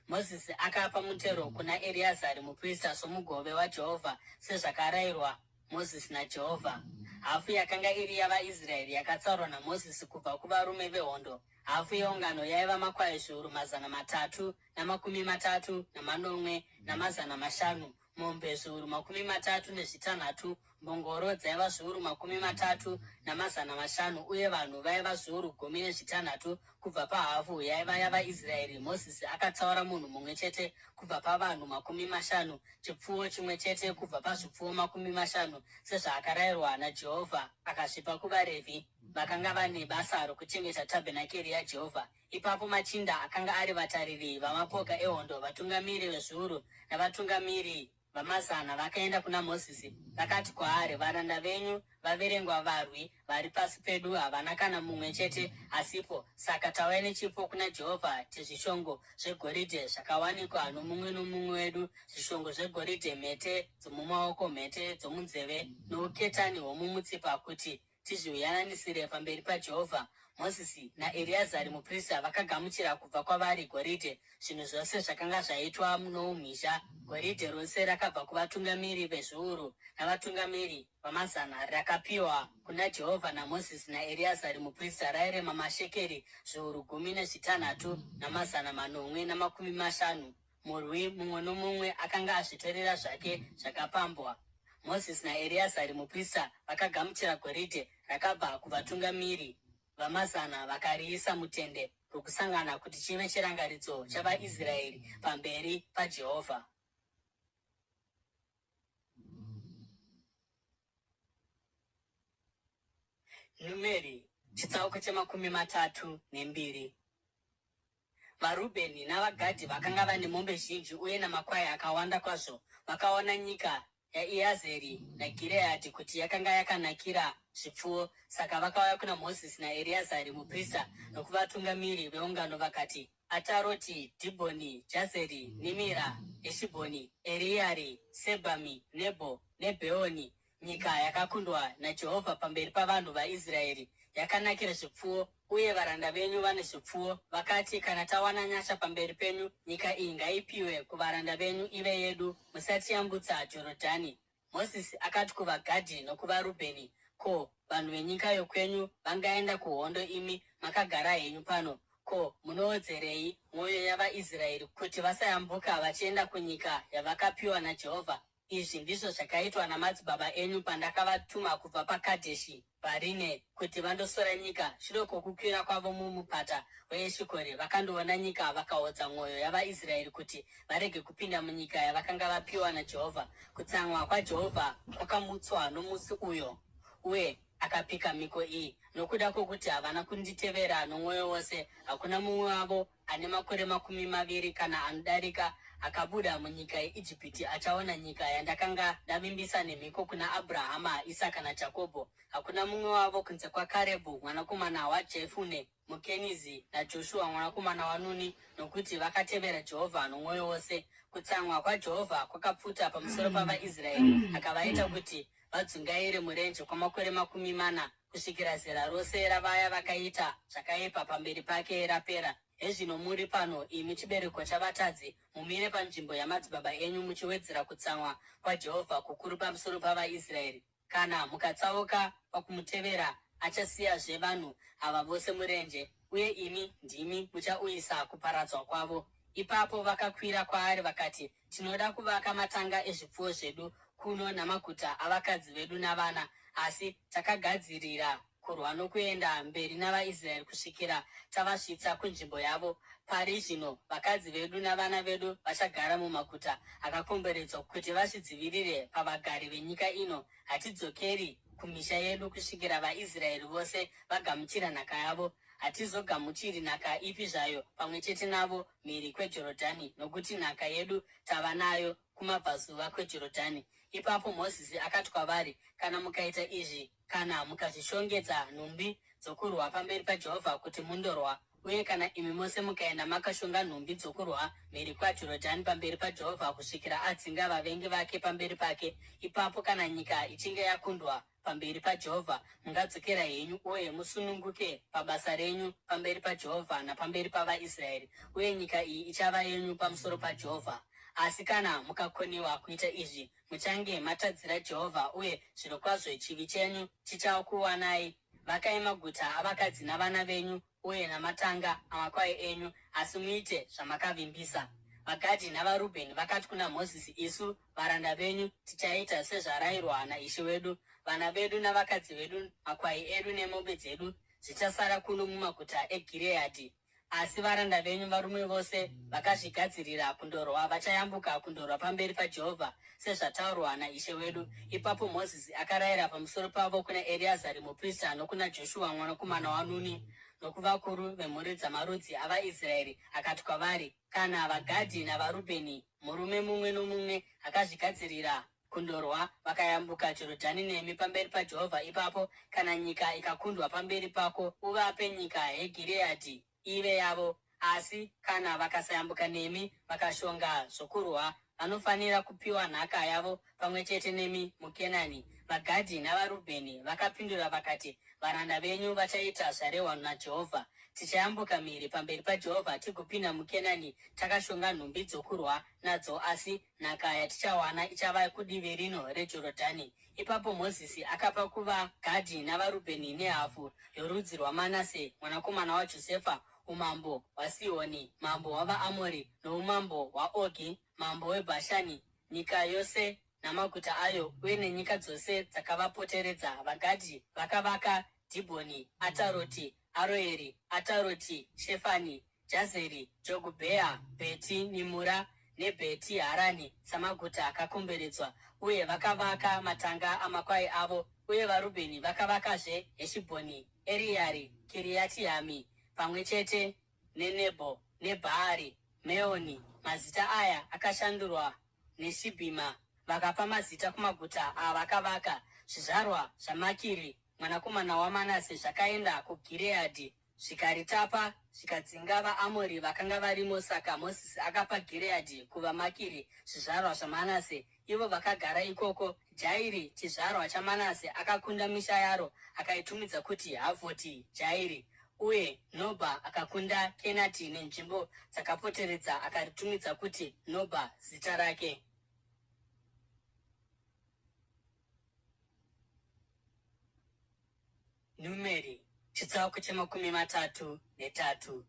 Mozisi akapa mutero kuna Ereazari muprista somugove waJehovha sezvakarayirwa Mozisi naJehovha. Hafu yakanga iri yavaIsraeri yakatsaurwa naMozisi kubva kuvarume vehondo. Hafu yeungano yaiva makwai zviuru 337 500, mombe zviuru 36, mbongoro dzaiva zviuru 30 500, uye vanhu vaiva zviuru 16. Kubva pahafu yaiva yavaIsraeri, Mozisi akatsaura munhu mumwe chete kubva pavanhu 50, chipfuwo chimwe chete kubva pazvipfuwo 50, sezvaakarayirwa naJehovha, akazvipa kuvaRevhi vakanga vane basa rokuchengeta tabhenakeri yaJehovha. Ipapo machinda akanga ari vatariri vamapoka ehondo, vatungamiri vezviuru navatungamiri vamazana vakaenda kuna Mozisi vakati kwaari, Varanda venyu vaverengwa varwi vari pasi pedu havana kana mumwe chete asipo. Saka tauya nechipo kuna Jehovha chezvishongo zvegoridhe zvakawanikwa nomumwe nomumwe wedu, zvishongo zvegoridhe, mhete dzomumaoko, mhete dzomunzeve nouketani hwomumutsipa, kuti tizviyananisire pamberi paJehovha. Mozisi naEreazari muprista vakagamuchira kubva kwavari goridhe, zvinhu zvose zvakanga zvaitwa noumhizha, goridhe rose rakabva kuvatungamiri vezviuru navatungamiri vamazana rakapiwa kuna Jehovha naMozisi naEreazari muprista, rairema mashekeri 16750. Murwi mumwe nomumwe akanga azvitorera zvake zvakapambwa. Mozisi naEreazari muprista vakagamuchira goridhe rakabva kuvatungamiri vamazana vakariisa mutende rokusangana kuti chive chirangaridzo chavaIsraeri pamberi paJehovha. Numeri chitsauko che32. VaRubheni navaGadhi vakanga vane mombe zhinji uye namakwai akawanda kwazvo. Vakaona nyika yaIazeri naGireadhi kuti yakanga yakanakira zvipfuwo. Saka vakauya kuna Mozisi naEreazari muprista nokuvatungamiri veungano vakati, Ataroti, Dhibhoni, Jazeri, Nimira, Heshibhoni, Eriari, Sebhami, Nebho neBheoni, Nyika yakakundwa naJehovha pamberi pavanhu vaIsraeri yakanakira zvipfuwo, uye varanda venyu vane zvipfuwo. Vakati, Kana tawana nyasha pamberi penyu, nyika iyi ngaipiwe kuvaranda venyu ive yedu, musatiyambutsa Jorodhani. Mozisi akati kuvaGadhi nokuvaRubheni, Ko, vanhu venyika yokwenyu vangaenda kuhondo imi makagara henyu pano? Ko, munoodzerei mwoyo yavaIsraeri kuti vasayambuka vachienda kunyika yavakapiwa naJehovha? Izvi ndizvo zvakaitwa namadzibaba enyu pandakavatuma kubva paKadheshi Bharine kuti vandosora nyika. Shure kwokukwira kwavo mumupata weEshikori, vakandoona nyika vakaodza mwoyo yavaIsraeri kuti varege kupinda munyika yavakanga vapiwa naJehovha. Kutsamwa kwaJehovha kwakamutswa nomusi uyo, uye akapika mhiko iyi, Nokuda kwokuti havana kunditevera nomwoyo wose, hakuna mumwe wavo ane makore 20 kana anodarika akabuda munyika yeIjipiti achaona nyika yandakanga ndavimbisa nemhiko kuna Abhurahama, Isaka naJakobho. Hakuna mumwe wavo kunze kwaKarebhu mwanakomana waJefune muKenizi naJoshua mwanakomana waNuni, nokuti vakatevera Jehovha nomwoyo wose. Kutsamwa kwaJehovha kwakapfuta pamusoro pavaIsraeri akavaita kuti vadzungaire murenje kwamakore 40 kusvikira zera rose ravaya vakaita zvakaipa pamberi pake rapera. Hezvino muri pano, imi chibereko chavatadzi, mumire panzvimbo yamadzibaba enyu muchiwedzera kutsamwa kwaJehovha kukuru pamusoro pavaIsraeri. Kana mukatsauka pakumutevera, achasiyazve vanhu ava vose murenje, uye imi ndimi muchauyisa kuparadzwa kwavo. Ipapo vakakwira kwaari vakati, Tinoda kuvaka matanga ezvipfuwo zvedu kuno namaguta avakadzi vedu navana, asi takagadzirira kurwa nokuenda mberi navaIsraeri kusvikira tavasvitsa kunzvimbo yavo. Pari zvino vakadzi vedu navana vedu vachagara mumaguta akakomberedzwa kuti vazvidzivirire pavagari venyika ino. Hatidzokeri kumisha yedu kusvikira vaIsraeri vose vagamuchira nhaka yavo. Hatizogamuchiri nhaka ipi zvayo pamwe chete navo mhiri kweJorodhani, nokuti nhaka yedu tava nayo kumabvazuva kweJorodhani. Ipapo Mozisi akati kwavari, Kana mukaita izvi, kana mukazvishongedza nhumbi dzokurwa pamberi paJehovha kuti mundorwa, uye kana imi mose mukaenda makashonga nhumbi dzokurwa mhiri kwaJorodhani pamberi paJehovha kusvikira adzinga vavengi vake pamberi pake, ipapo kana nyika ichinge yakundwa pamberi paJehovha, mungadzokera henyu uye musununguke pabasa renyu pamberi paJehovha napamberi pavaIsraeri, uye nyika iyi ichava yenyu pamusoro paJehovha. Asi kana mukakoniwa kuita izvi, muchange matadzira Jehovha, uye zvirokwazvo chivi chenyu chichakuwanai. Vakai maguta avakadzi navana venyu uye namatanga amakwai enyu, asi muite zvamakavimbisa. VaGadhi navaRubheni vakati kuna Mozisi, Isu varanda venyu tichaita sezvarayirwa naishe wedu. Vana vedu navakadzi vedu, makwai edu nemombe dzedu zvichasara kuno mumaguta eGireadhi. Asi varanda venyu varume vose vakazvigadzirira kundorwa vachayambuka kundorwa pamberi paJehovha, sezvataurwa naishe wedu. Ipapo Mozisi akarayira pamusoro pavo kuna Ereazari muprista nokuna Joshua mwanakomana waNuni nokuvakuru vemhuri dzamarudzi avaIsraeri, akati kwavari, Kana vaGadhi navaRubheni, murume mumwe nomumwe akazvigadzirira kundorwa, vakayambuka Jorodhani nemi pamberi paJehovha, ipapo kana nyika ikakundwa pamberi pako, uvape nyika yeGireadhi ive yavo. Asi kana vakasayambuka nemi vakashonga zvokurwa, vanofanira kupiwa nhaka yavo pamwe chete nemi muKenani. VaGadhi navaRubheni vakapindura vakati, Varanda venyu vachaita zvarehwa naJehovha. Tichayambuka mhiri pamberi paJehovha tigopinda muKenani takashonga nhumbi dzokurwa nadzo, asi nhaka yatichawana ichava kudivi rino reJorodhani. Ipapo Mozisi akapa kuvaGadhi navaRubheni nehafu yorudzi rwaManase mwanakomana waJosefa umambo hwaSihoni mambo wavaAmori noumambo hwaOgi mambo weBhashani, nyika yose namaguta ayo uye nenyika dzose dzakavapoteredza. VaGadhi vakavaka Dhibhoni, Ataroti, Aroeri, Ataroti Shefani, Jazeri, Jogubhea, Bheti Nimura neBheti Harani samaguta akakomberedzwa, uye vakavaka matanga amakwai avo. Uye vaRubheni vakavakazve Heshibhoni, Eriari, Kiriatihami, pamwe chete neNebho neBhaari Meoni, mazita aya akashandurwa neShibhima. Vakapa mazita kumaguta avakavaka. Zvizvarwa zvaMakiri mwanakomana waManase zvakaenda kuGireadhi zvikaritapa zvikadzinga vaAmori vakanga varimo. Saka Mozisi akapa Gireadhi kuvaMakiri, zvizvarwa zvaManase, ivo vakagara ikoko. Jairi, chizvarwa chaManase, akakunda misha yaro akaitumidza kuti Havhoti Jairi. Uye Nobha akakunda Kenati nenzvimbo dzakapoteredza akaritumidza kuti Nobha, zita rake. Numeri, chitsauko chemakumi 33.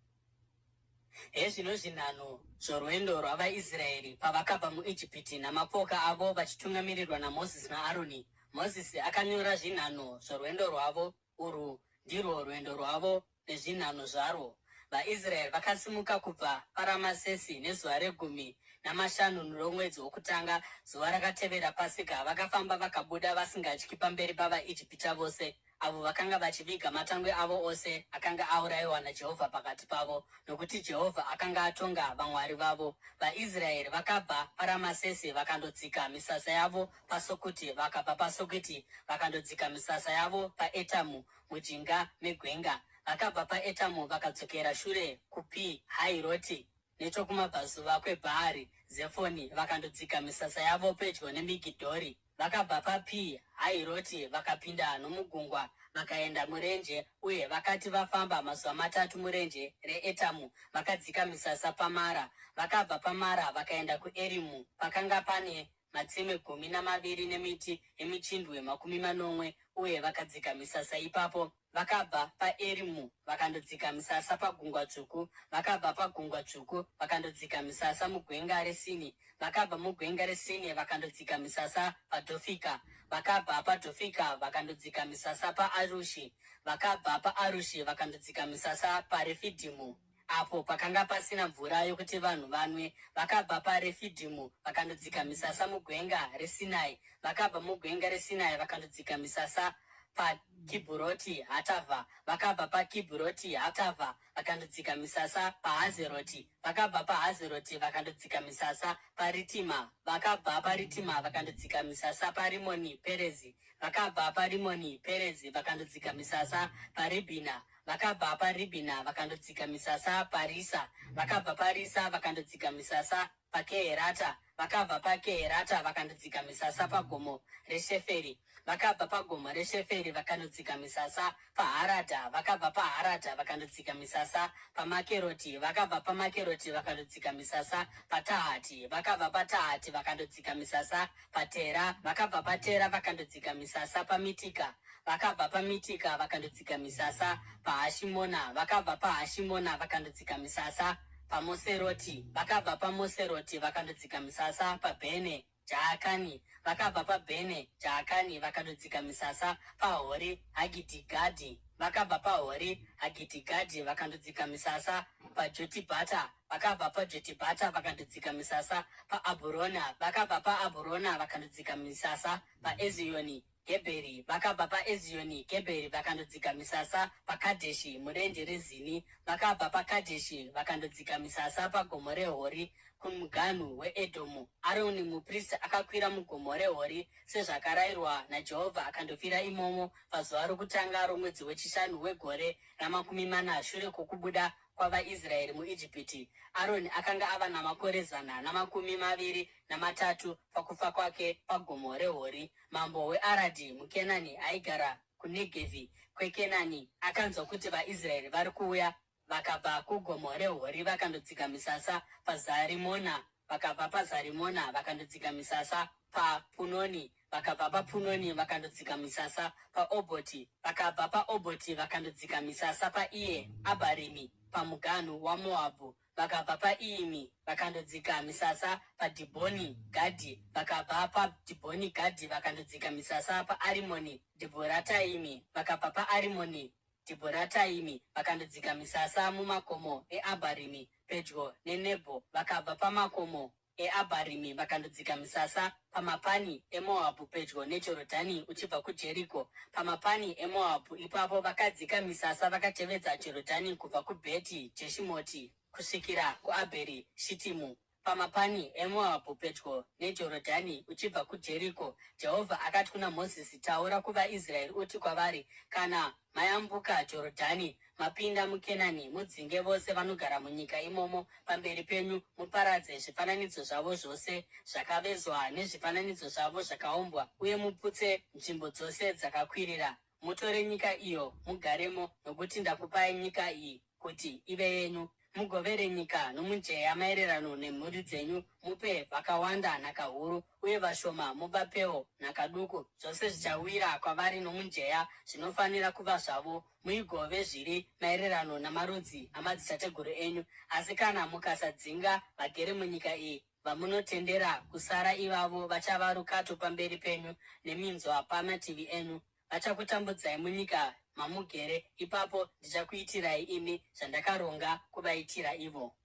Hezvino zvinhanho zvorwendo rwavaIsraeri pavakabva muIjipiti namapoka avo vachitungamirirwa naMozisi naAroni. Mozisi akanyora zvinhanho zvorwendo rwavo. Urwu ndirwo rwendo rwavo nezvinhanho zvarwo. VaIsraeri vakasimuka kubva paRamasesi nezuva regumi namashanu romwedzi wokutanga, zuva rakatevera Pasika. Vakafamba vakabuda vasingatyi pamberi pavaIjipita vose, avo vakanga vachiviga matangwe avo ose akanga aurayiwa naJehovha pakati pavo, nokuti Jehovha akanga atonga vamwari vavo. VaIsraeri vakabva paRamasesi vakandodzika misasa yavo paSukuti, vakabva paSukuti vakandodzika misasa yavo paEtamu mujinga megwenga. Vakabva paEtamu vakadzokera shure kuPi Hairoti nechokumabvazuva kweBhaari Zefoni vakandodzika misasa yavo pedyo neMigidhori. Vakabva paPi Hairoti vakapinda nomugungwa vakaenda murenje, uye vakati vafamba mazuva matatu murenje reEtamu, vakadzika misasa paMara. Vakabva paMara vakaenda kuErimu, pakanga pane matsime 12 nemiti yemichindwe 70, uye vakadzika misasa ipapo. Vakabva paErimu vakandodzika misasa paGungwa Dzvuku. Vakabva paGungwa Dzvuku vakandodzika misasa mugwenga reSini. Vakabva mugwenga reSini vakandodzika misasa paDhofika. Vakabva paDhofika vakandodzika misasa paArushi. Vakabva paArushi vakandodzika misasa paRefidhimu, apo pakanga pasina mvura yokuti vanhu vanwe. Vakabva paRefidhimu vakandodzika misasa mugwenga reSinai. Vakabva mugwenga reSinai vakandodzika misasa paKibhuroti Hatavha. Vakabva paKibhuroti Hatavha vakandodzika misasa paHazeroti. Vakabva paHazeroti vakandodzika misasa paRitima. Vakabva paRitima vakandodzika misasa paRimoni Perezi. Vakabva paRimoni Perezi vakandodzika misasa paRibhina. Vakabva paRibhina vakandodzika misasa paRisa. Vakabva paRisa vakandodzika misasa paKeherata. Vakabva paKeherata vakandodzika misasa pagomo reSheferi. Vakabva pagomo reSheferi vakandodzika misasa paHaradha. Vakabva paHaradha vakandodzika misasa paMakeroti. Vakabva paMakeroti vakandodzika misasa paTahati. Vakabva paTahati vakandodzika misasa paTera. Vakabva paTera vakandodzika misasa paMitika. Vakabva paMitika vakandodzika misasa paHashimona. Vakabva paHashimona vakandodzika misasa paMoseroti. Vakabva paMoseroti vakandodzika misasa paBhene Jaakani. Vakabva paBhene Jaakani vakandodzika misasa paHori Hagidhigadhi. Vakabva paHori Hagidhigadhi vakandodzika misasa paJotibhata. Vakabva paJotibhata vakandodzika misasa paAbhurona. Vakabva paAbhurona vakandodzika misasa paEzioni Gebheri. Vakabva paEzioni Gebheri vakandodzika misasa paKadheshi murenje reZini. Vakabva paKadheshi vakandodzika misasa pagomo reHori kumuganhu weEdhomu. Aroni muprista akakwira mugomo reHori sezvakarayirwa naJehovha akandofira imomo pazuva rokutanga romwedzi wechishanu wegore ramakumi mana shure kwokubuda. kwavaIsraeri muIjipiti. Aroni akanga ava namakore 123 pakufa kwake paGomo reHori. Mambo weAradhi muKenani aigara kuNegevhi kweKenani akanzwa kuti vaIsraeri vari kuuya. Vakabva kuGomo reHori vakandodzika misasa paZarimona. Vakabva paZarimona vakandodzika misasa paPunoni. Vakabva paPunoni vakandodzika misasa paObhoti. Vakabva paObhoti vakandodzika misasa paIye Abharimi pamuganhu waMoabhu. Vakabva paIimi vakandodzika misasa paDhibhoni Gadhi. Vakabva paDhibhoni Gadhi vakandodzika misasa paArimoni Dhibhorataimi. Vakabva paArimoni Dhibhorataimi vakandodzika misasa mumakomo eAbharimi pedyo neNebho. Vakabva pamakomo eAbharimi vakandodzika misasa pamapani eMoabhu pedyo neJorodhani uchibva kuJeriko. Pamapani eMoabhu ipapo vakadzika misasa vakatevedza Jorodhani kubva kuBheti Jeshimoti kusvikira kuAbheri Shitimu. Pamapani eMoabhu pedyo neJorodhani uchibva kuJeriko, Jehovha akati kuna Mozisi, Taura kuvaIsraeri uti kwavari, Kana mayambuka Jorodhani mapinda muKenani, mudzinge vose vanogara munyika imomo pamberi penyu, muparadze zvifananidzo zvavo zvose zvakavezwa nezvifananidzo zvavo zvakaumbwa, uye muputse nzvimbo dzose dzakakwirira. Mutore nyika iyo mugaremo, nokuti ndakupai nyika iyi kuti ive yenyu. Mugovere nyika nomujenya maererano nemhuri dzenyu, mupe vakawanda nhaka huru, uye vashoma muvapewo nhaka duku. Zvose zvichawira kwavari nomujenya zvinofanira kuva zvavo. Muigove zviri maererano namarudzi amadzitateguru enyu. Asi kana mukasadzinga vagere munyika iyi, vamunotendera kusara ivavo vachava rukato pamberi penyu neminzwa pamativi enyu. Vachakutambudzai munyika mamugere, ipapo ndichakuitirai imi zvandakaronga kuvaitira ivo.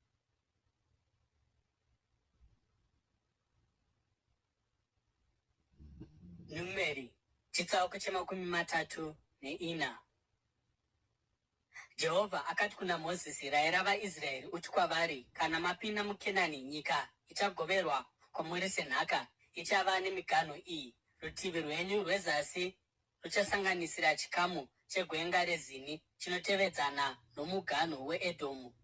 Numeri, chitsauko chemakumi matatu neina. Jehovha akati kuna Mozisi, Rayira vaIsraeri uti kwavari, Kana mapinda muKenani, nyika ichagoverwa kwamuri senhaka, ichava nemiganhu iyi: Rutivi rwenyu rwezasi ruchasanganisira chikamu chegwenga reZini chinotevedzana nomuganhu weEdhomu.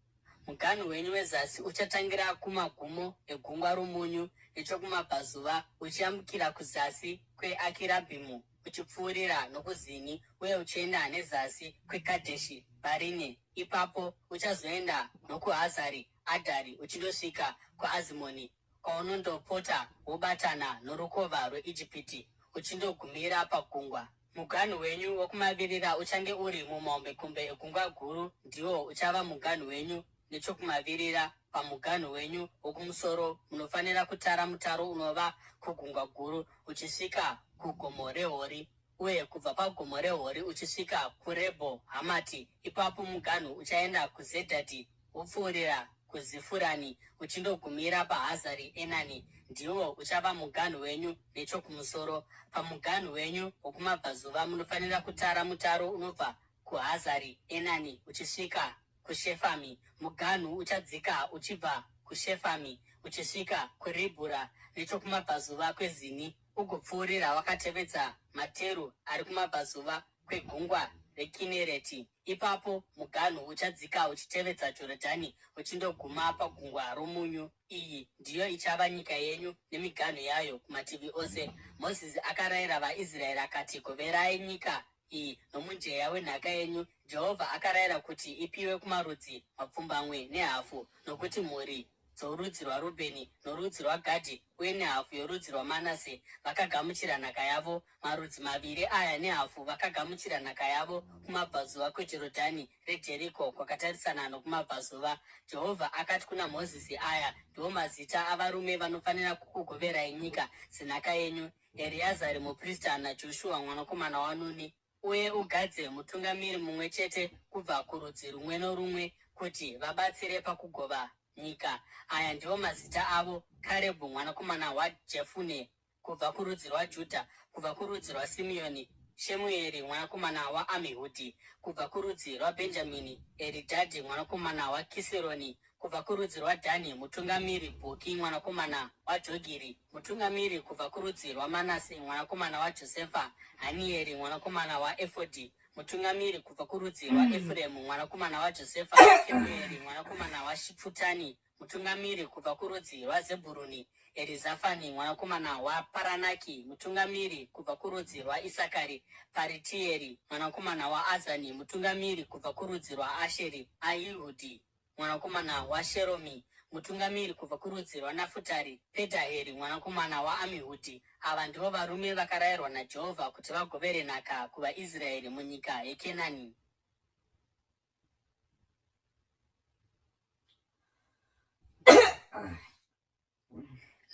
Muganhu wenyu wezasi uchatangira kumagumo eGungwa roMunyu nechokumabvazuva uchiyambukira kuzasi kweAkirabhimu uchipfuurira nokuZini uye uchienda nezasi kweKadheshi Bharine. Ipapo uchazoenda nokuHazari Adhari uchindosvika kuAzimoni kwaunondopota wobatana norukova rweIjipiti uchindogumira pagungwa. Muganhu wenyu wokumavirira uchange uri mumahombekombe eGungwa Guru, ndiwo uchava muganhu wenyu nechokumavirira. Pamuganhu wenyu wokumusoro munofanira kutara mutaro unova kuGungwa Guru uchisvika kuGomo reHori, uye kubva paGomo reHori uchisvika kuRebho Hamati. Ipapo muganhu uchaenda kuZedhadhi wopfuurira kuZifurani uchindogumira paHazari Enani. Ndiwo uchava muganhu wenyu nechokumusoro. Pamuganhu wenyu wokumabvazuva munofanira kutara mutaro unobva kuHazari Enani uchisvika kuShefami. Muganhu uchadzika uchibva kuShefami uchisvika kuRibhura nechokumabvazuva kweZini, ugopfuurira wakatevedza materu ari kumabvazuva kwegungwa reKinereti. Ipapo muganhu uchadzika uchitevedza Jorodhani uchindoguma paGungwa roMunyu. Iyi ndiyo ichava nyika yenyu nemiganhu yayo kumativi ose. Mozisi akarayira vaIsraeri akati, Goverai nyika iyi nomujenya wenhaka yenyu. Jehovha akarayira kuti ipiwe kumarudzi mapfumbamwe nehafu, nokuti mhuri dzorudzi rwaRubheni norudzi rwaGadhi uye nehafu yorudzi rwaManase vakagamuchira nhaka yavo. Marudzi maviri aya nehafu vakagamuchira nhaka yavo kumabvazuva kweJorodhani reJeriko kwakatarisana nokumabvazuva. Jehovha akati kuna Mozisi, Aya ndiwo mazita avarume vanofanira kukugoverai nyika senhaka yenyu, Ereazari muprista naJoshua mwanakomana waNuni. Uye ugadze mutungamiri mumwe chete kubva kurudzi rumwe norumwe kuti vabatsire pakugova nyika. Aya ndiwo mazita avo: Karebhu mwanakomana waJefune, kubva kurudzi rwaJudha; kubva kurudzi rwaSimeoni, Shemueri mwanakomana waAmihudhi; kubva kurudzi rwaBhenjamini, Eridhadhi mwanakomana waKisironi; kubva kurudzi rwaDhani, mutungamiri Bhuki mwanakomana waJogiri; mutungamiri kubva kurudzi rwaManase mwanakomana waJosefa, Hanieri mwanakomana waEfodhi; Mutungamiri kubva kurudzi rwaEfuremu, mwanakomana waJosefa, Kemueri mwanakomana waShifutani, mutungamiri kubva kurudzi rwaZebhuruni, Erizafani mwanakomana waParanaki, mutungamiri kubva kurudzi rwaIsakari, Paritieri mwanakomana waAzani, mutungamiri kubva kurudzi rwaAsheri, Ahihudhi mwanakomana waSheromi, mutungamiri kubva kurudzi rwaNafutari, Pedhaheri mwanakomana waAmihudhi. Ava ndivo varume vakarayirwa naJehovha kuti vagovere nhaka kuvaIsraeri munyika yeKenani.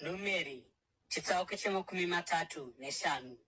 Numeri chitsauko chemakumi matatu neshanu.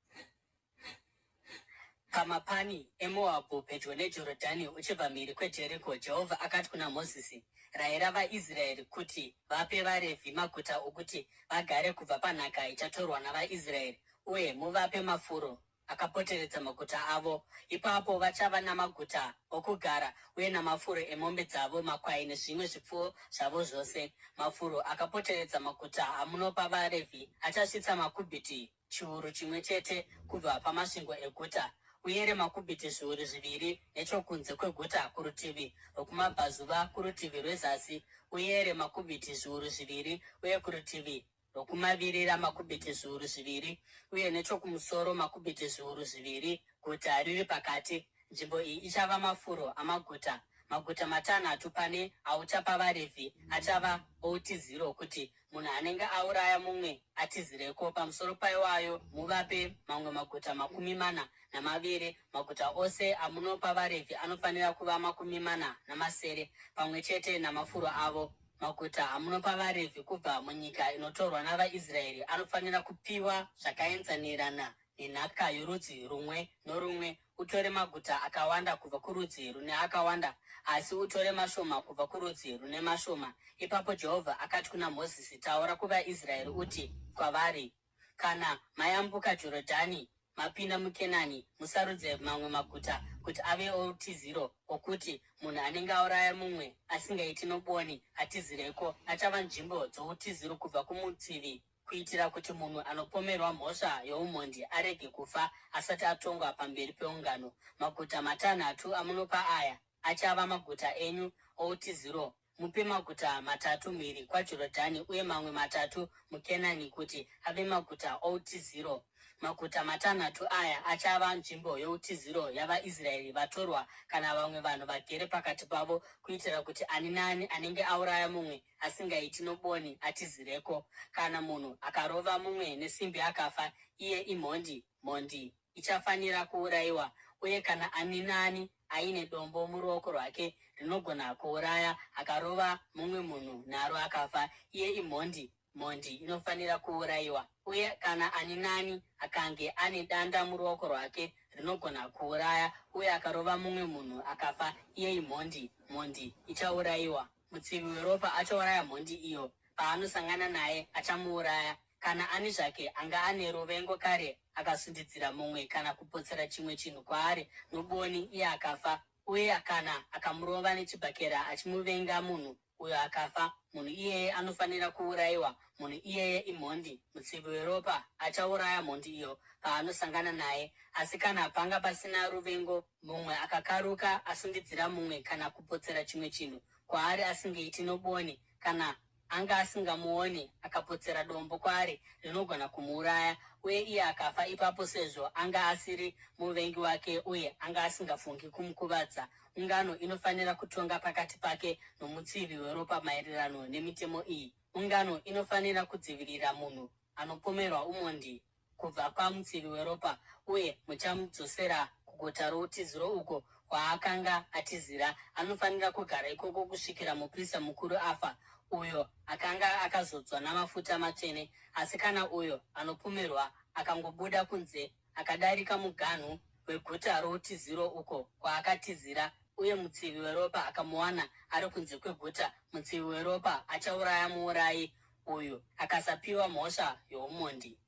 Pamapani eMoabhu pedyo neJorodhani uchibva mhiri kweJeriko, Jehovha akati kuna Mozisi, Rayira vaIsraeri kuti vape vaRevhi maguta okuti vagare kubva panhaka ichatorwa navaIsraeri, uye muvape mafuro akapoteredza maguta avo. Ipapo vachava namaguta okugara uye namafuro emombe dzavo, makwai nezvimwe zvipfuwo zvavo zvose. Mafuro akapoteredza maguta amunopa vaRevhi achasvitsa makubhiti chiuru chimwe chete kubva pamasvingo eguta, uyere makubhiti zviuru zviviri nechokunze kweguta kurutivi rwokumabvazuva, kurutivi rwezasi uyere makubhiti zviuru zviviri, uye kurutivi rwokumavirira makubhiti zviuru zviviri, uye nechokumusoro makubhiti zviuru zviviri, guta riri pakati. Nzvimbo iyi ichava mafuro amaguta. Maguta matanhatu pane auchapa vaRevhi achava outiziro, kuti munhu anenge auraya mumwe atizireko. Pamusoro paiwayo muvape mamwe maguta 42. Maguta ose amunopa vaRevhi anofanira kuva 47, pamwe chete namafuro avo. Maguta amunopa vaRevhi kubva munyika inotorwa navaIsraeri anofanira kupiwa zvakaenzanirana nenhaka yorudzi rumwe norumwe. Utore maguta akawanda kubva kurudzi rune akawanda, asi utore mashoma kubva kurudzi rune mashoma. Ipapo Jehovha akati kuna Mozisi, Taura kuvaIsraeri uti kwavari, Kana mayambuka Jorodhani mapinda muKenani, musarudze mamwe maguta kuti ave outiziro, okuti munhu anenge auraya mumwe asingaiti nobwoni atizireko. Achava nzvimbo dzoutiziro kubva kumutsivi, kuitira kuti munhu anopomerwa mhosva youmhondi arege kufa asati atongwa pamberi peungano. Maguta matanhatu amunopa aya achava maguta enyu outiziro. Mupe maguta matatu mhiri kwaJorodhani uye mamwe matatu muKenani kuti ave maguta outiziro. Maguta matanhatu aya achava nzvimbo youtiziro yavaIsraeri, vatorwa kana vamwe vanhu vagere pakati pavo, kuitira kuti ani naani anenge auraya mumwe asingaiti nobwoni atizireko. Kana munhu akarova mumwe nesimbi akafa, iye imhondi, mhondi ichafanira kuurayiwa. Uye kana ani naani aine dombo muruoko rwake rinogona kuuraya akarova mumwe munhu naro akafa, iye imhondi, mhondi inofanira kuurayiwa. Uye kana ani naani akange ane danda muruoko rwake rinogona kuuraya uye akarova mumwe munhu akafa, iye imhondi, mhondi ichaurayiwa. Mutsivi weropa achauraya mhondi iyo, paanosangana naye achamuuraya. Kana ani zvake anga ane ruvengo kare akasundidzira mumwe kana kupotsera chimwe chinhu kwaari nobwoni iye akafa, uye kana akamurova nechibhakera achimuvenga munhu uyo akafa, munhu iyeye anofanira kuurayiwa. Munhu iyeye imhondi. Mutsivi weropa achauraya mhondi iyo paanosangana naye. Asi kana panga pasina ruvengo, mumwe akakaruka asundidzira mumwe kana kupotsera chimwe chinhu kwaari asingaiti nobwoni, kana anga asingamuoni akapotsera dombo kwaari rinogona kumuuraya, uye iye akafa ipapo sezvo anga asiri muvengi wake uye anga asingafungi kumukuvadza, ungano inofanira kutonga pakati pake nomutsivi weropa maererano nemitemo iyi. Ungano inofanira kudzivirira munhu anopomerwa umhondi kubva kwamutsivi weropa, uye muchamudzosera kuguta routiziro uko kwaakanga atizira. Anofanira kugara ikoko kusvikira muprista mukuru afa, uyo akanga akazodzwa namafuta matsvene. Asi kana uyo anopomerwa akangobuda kunze akadarika muganhu weguta routiziro uko kwaakatizira, uye mutsivi weropa akamuwana ari kunze kweguta, mutsivi weropa achauraya muurayi uyu akasapiwa mhosva youmhondi.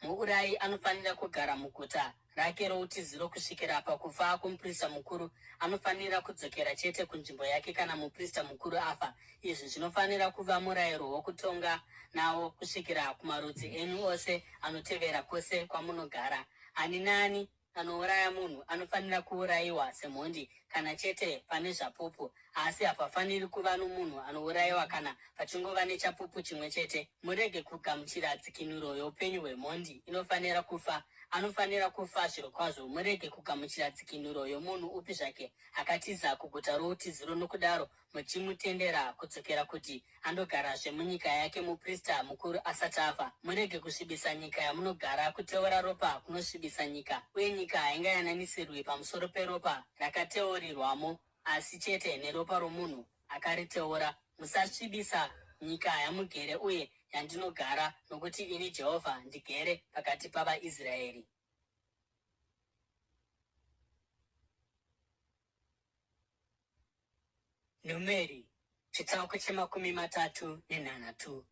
Muurayi anofanira kugara muguta rake routiziro kusvikira pakufa kwomuprista mukuru. Anofanira kudzokera chete kunzvimbo yake kana muprista mukuru afa. Izvi zvinofanira kuva murayiro wokutonga nawo kusvikira kumarudzi enyu ose anotevera kwose kwamunogara. Ani naani. Anouraya munhu anofanira kuurayiwa semhondi kana chete pane zvapupu, asi hapafaniri kuva nomunhu anourayiwa kana pachingova nechapupu chimwe chete. Murege kugamuchira dzikinuro youpenyu hwemhondi, inofanira kufa. Anofanira kufa zvirokwazvo. Murege kugamuchira dzikinuro yomunhu upi zvake akatiza kuguta routiziro nokudaro muchimutendera kudzokera kuti andogarazve munyika yake muprista mukuru asati afa. Murege kusvibisa nyika yamunogara. Kuteura ropa kunosvibisa nyika, uye nyika haingayananisirwi pamusoro peropa rakateurirwamo, asi chete neropa romunhu akariteura. Musasvibisa nyika yamugere uye yandinogara, nokuti ini Jehovha ndigere pakati pavaIsraeri. Numeri, chitsauko chemakumi matatu nenhanhatu.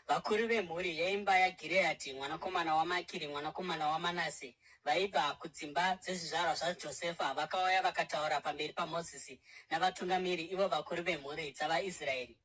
Vakuru vemhuri yeimba yaGireadhi mwanakomana waMakiri mwanakomana waManase vaibva kudzimba dzezvizvarwa zvaJosefa vakauya vakataura pamberi paMozisi navatungamiri, ivo vakuru vemhuri dzavaIsraeri.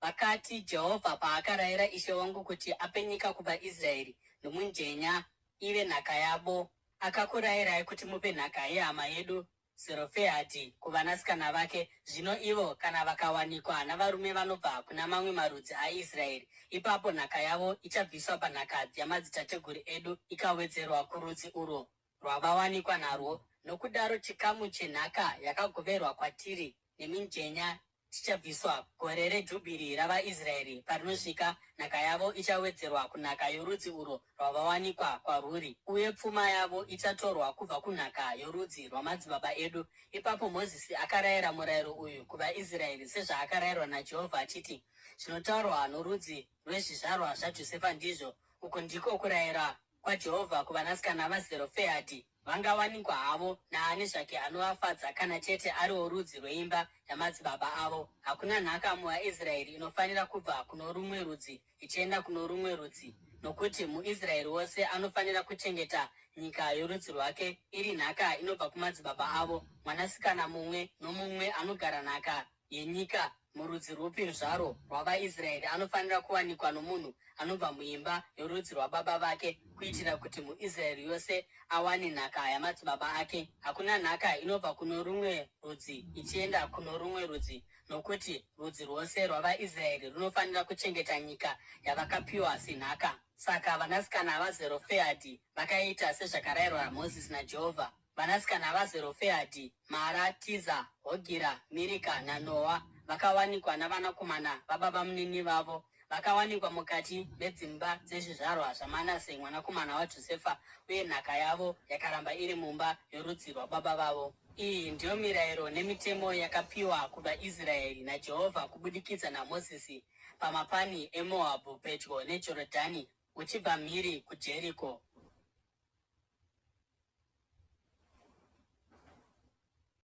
Vakati, Jehovha paakarayira ishe wangu kuti ape nyika kuvaIsraeri nomujenya ive nhaka yavo, akakurayirai kuti mupe nhaka yehama yedu Zerofehadhi kuvanasikana vake. Zvino ivo kana vakawanikwa navarume vanobva kuna mamwe marudzi aIsraeri, ipapo nhaka yavo ichabviswa panhaka yamadzitateguru edu ikawedzerwa kurudzi urwo rwavawanikwa narwo. Nokudaro chikamu chenhaka yakagoverwa kwatiri nemijenya chichabviswa. Gore reJubhiri ravaIsraeri parinosvika, nhaka yavo ichawedzerwa kunhaka yorudzi urwo rwavawanikwa kwarwuri, uye pfuma yavo ichatorwa kubva kunhaka yorudzi rwamadzibaba edu. Ipapo Mozisi akarayira murayiro uyu kuvaIsraeri sezvaakarayirwa naJehovha achiti, Zvinotaurwa norudzi rwezvizvarwa zvaJosefa ndizvo, Uku ndiko kurayira kwaJehovha kuvanasikana vaZerofehadhi, Vangawanikwa havo naani zvake anovafadza kana chete ari worudzi rweimba yamadzibaba avo. Hakuna nhaka muvaIsraeri inofanira kubva kuno rumwe rudzi ichienda kuno rumwe rudzi, nokuti muIsraeri wose anofanira kuchengeta nyika yorudzi rwake iri nhaka inobva kumadzibaba avo. Mwanasikana mumwe nomumwe anogara nhaka yenyika murudzi rwupi zvarwo rwavaIsraeri anofanira kuwanikwa nomunhu anobva muimba yorudzi rwababa vake, kuitira kuti muIsraeri yose awane nhaka yamadzibaba ake. Hakuna nhaka inobva kuno rumwe rudzi ichienda kuno rumwe rudzi, nokuti rudzi rwose rwavaIsraeri runofanira kuchengeta nyika yavakapiwa senhaka. Saka vanasikana vaZerofehadhi vakaita sezvakarayirwa Mozisi naJehovha. Vanasikana vaZerofehadhi, Mara, Tiza, Hogira, Mirika naNoa, vakawanikwa navanakomana vababamunini vavo. Vakawanikwa mukati medzimba dzezvizvarwa zvaManase mwanakomana waJosefa, uye nhaka yavo yakaramba iri mumba yorudzi rwababa vavo. Iyi ndiyo mirayiro nemitemo yakapiwa kuvaIsraeri naJehovha kubudikidza naMozisi pamapani eMoabhu pedyo neJorodhani, uchibva mhiri kuJeriko.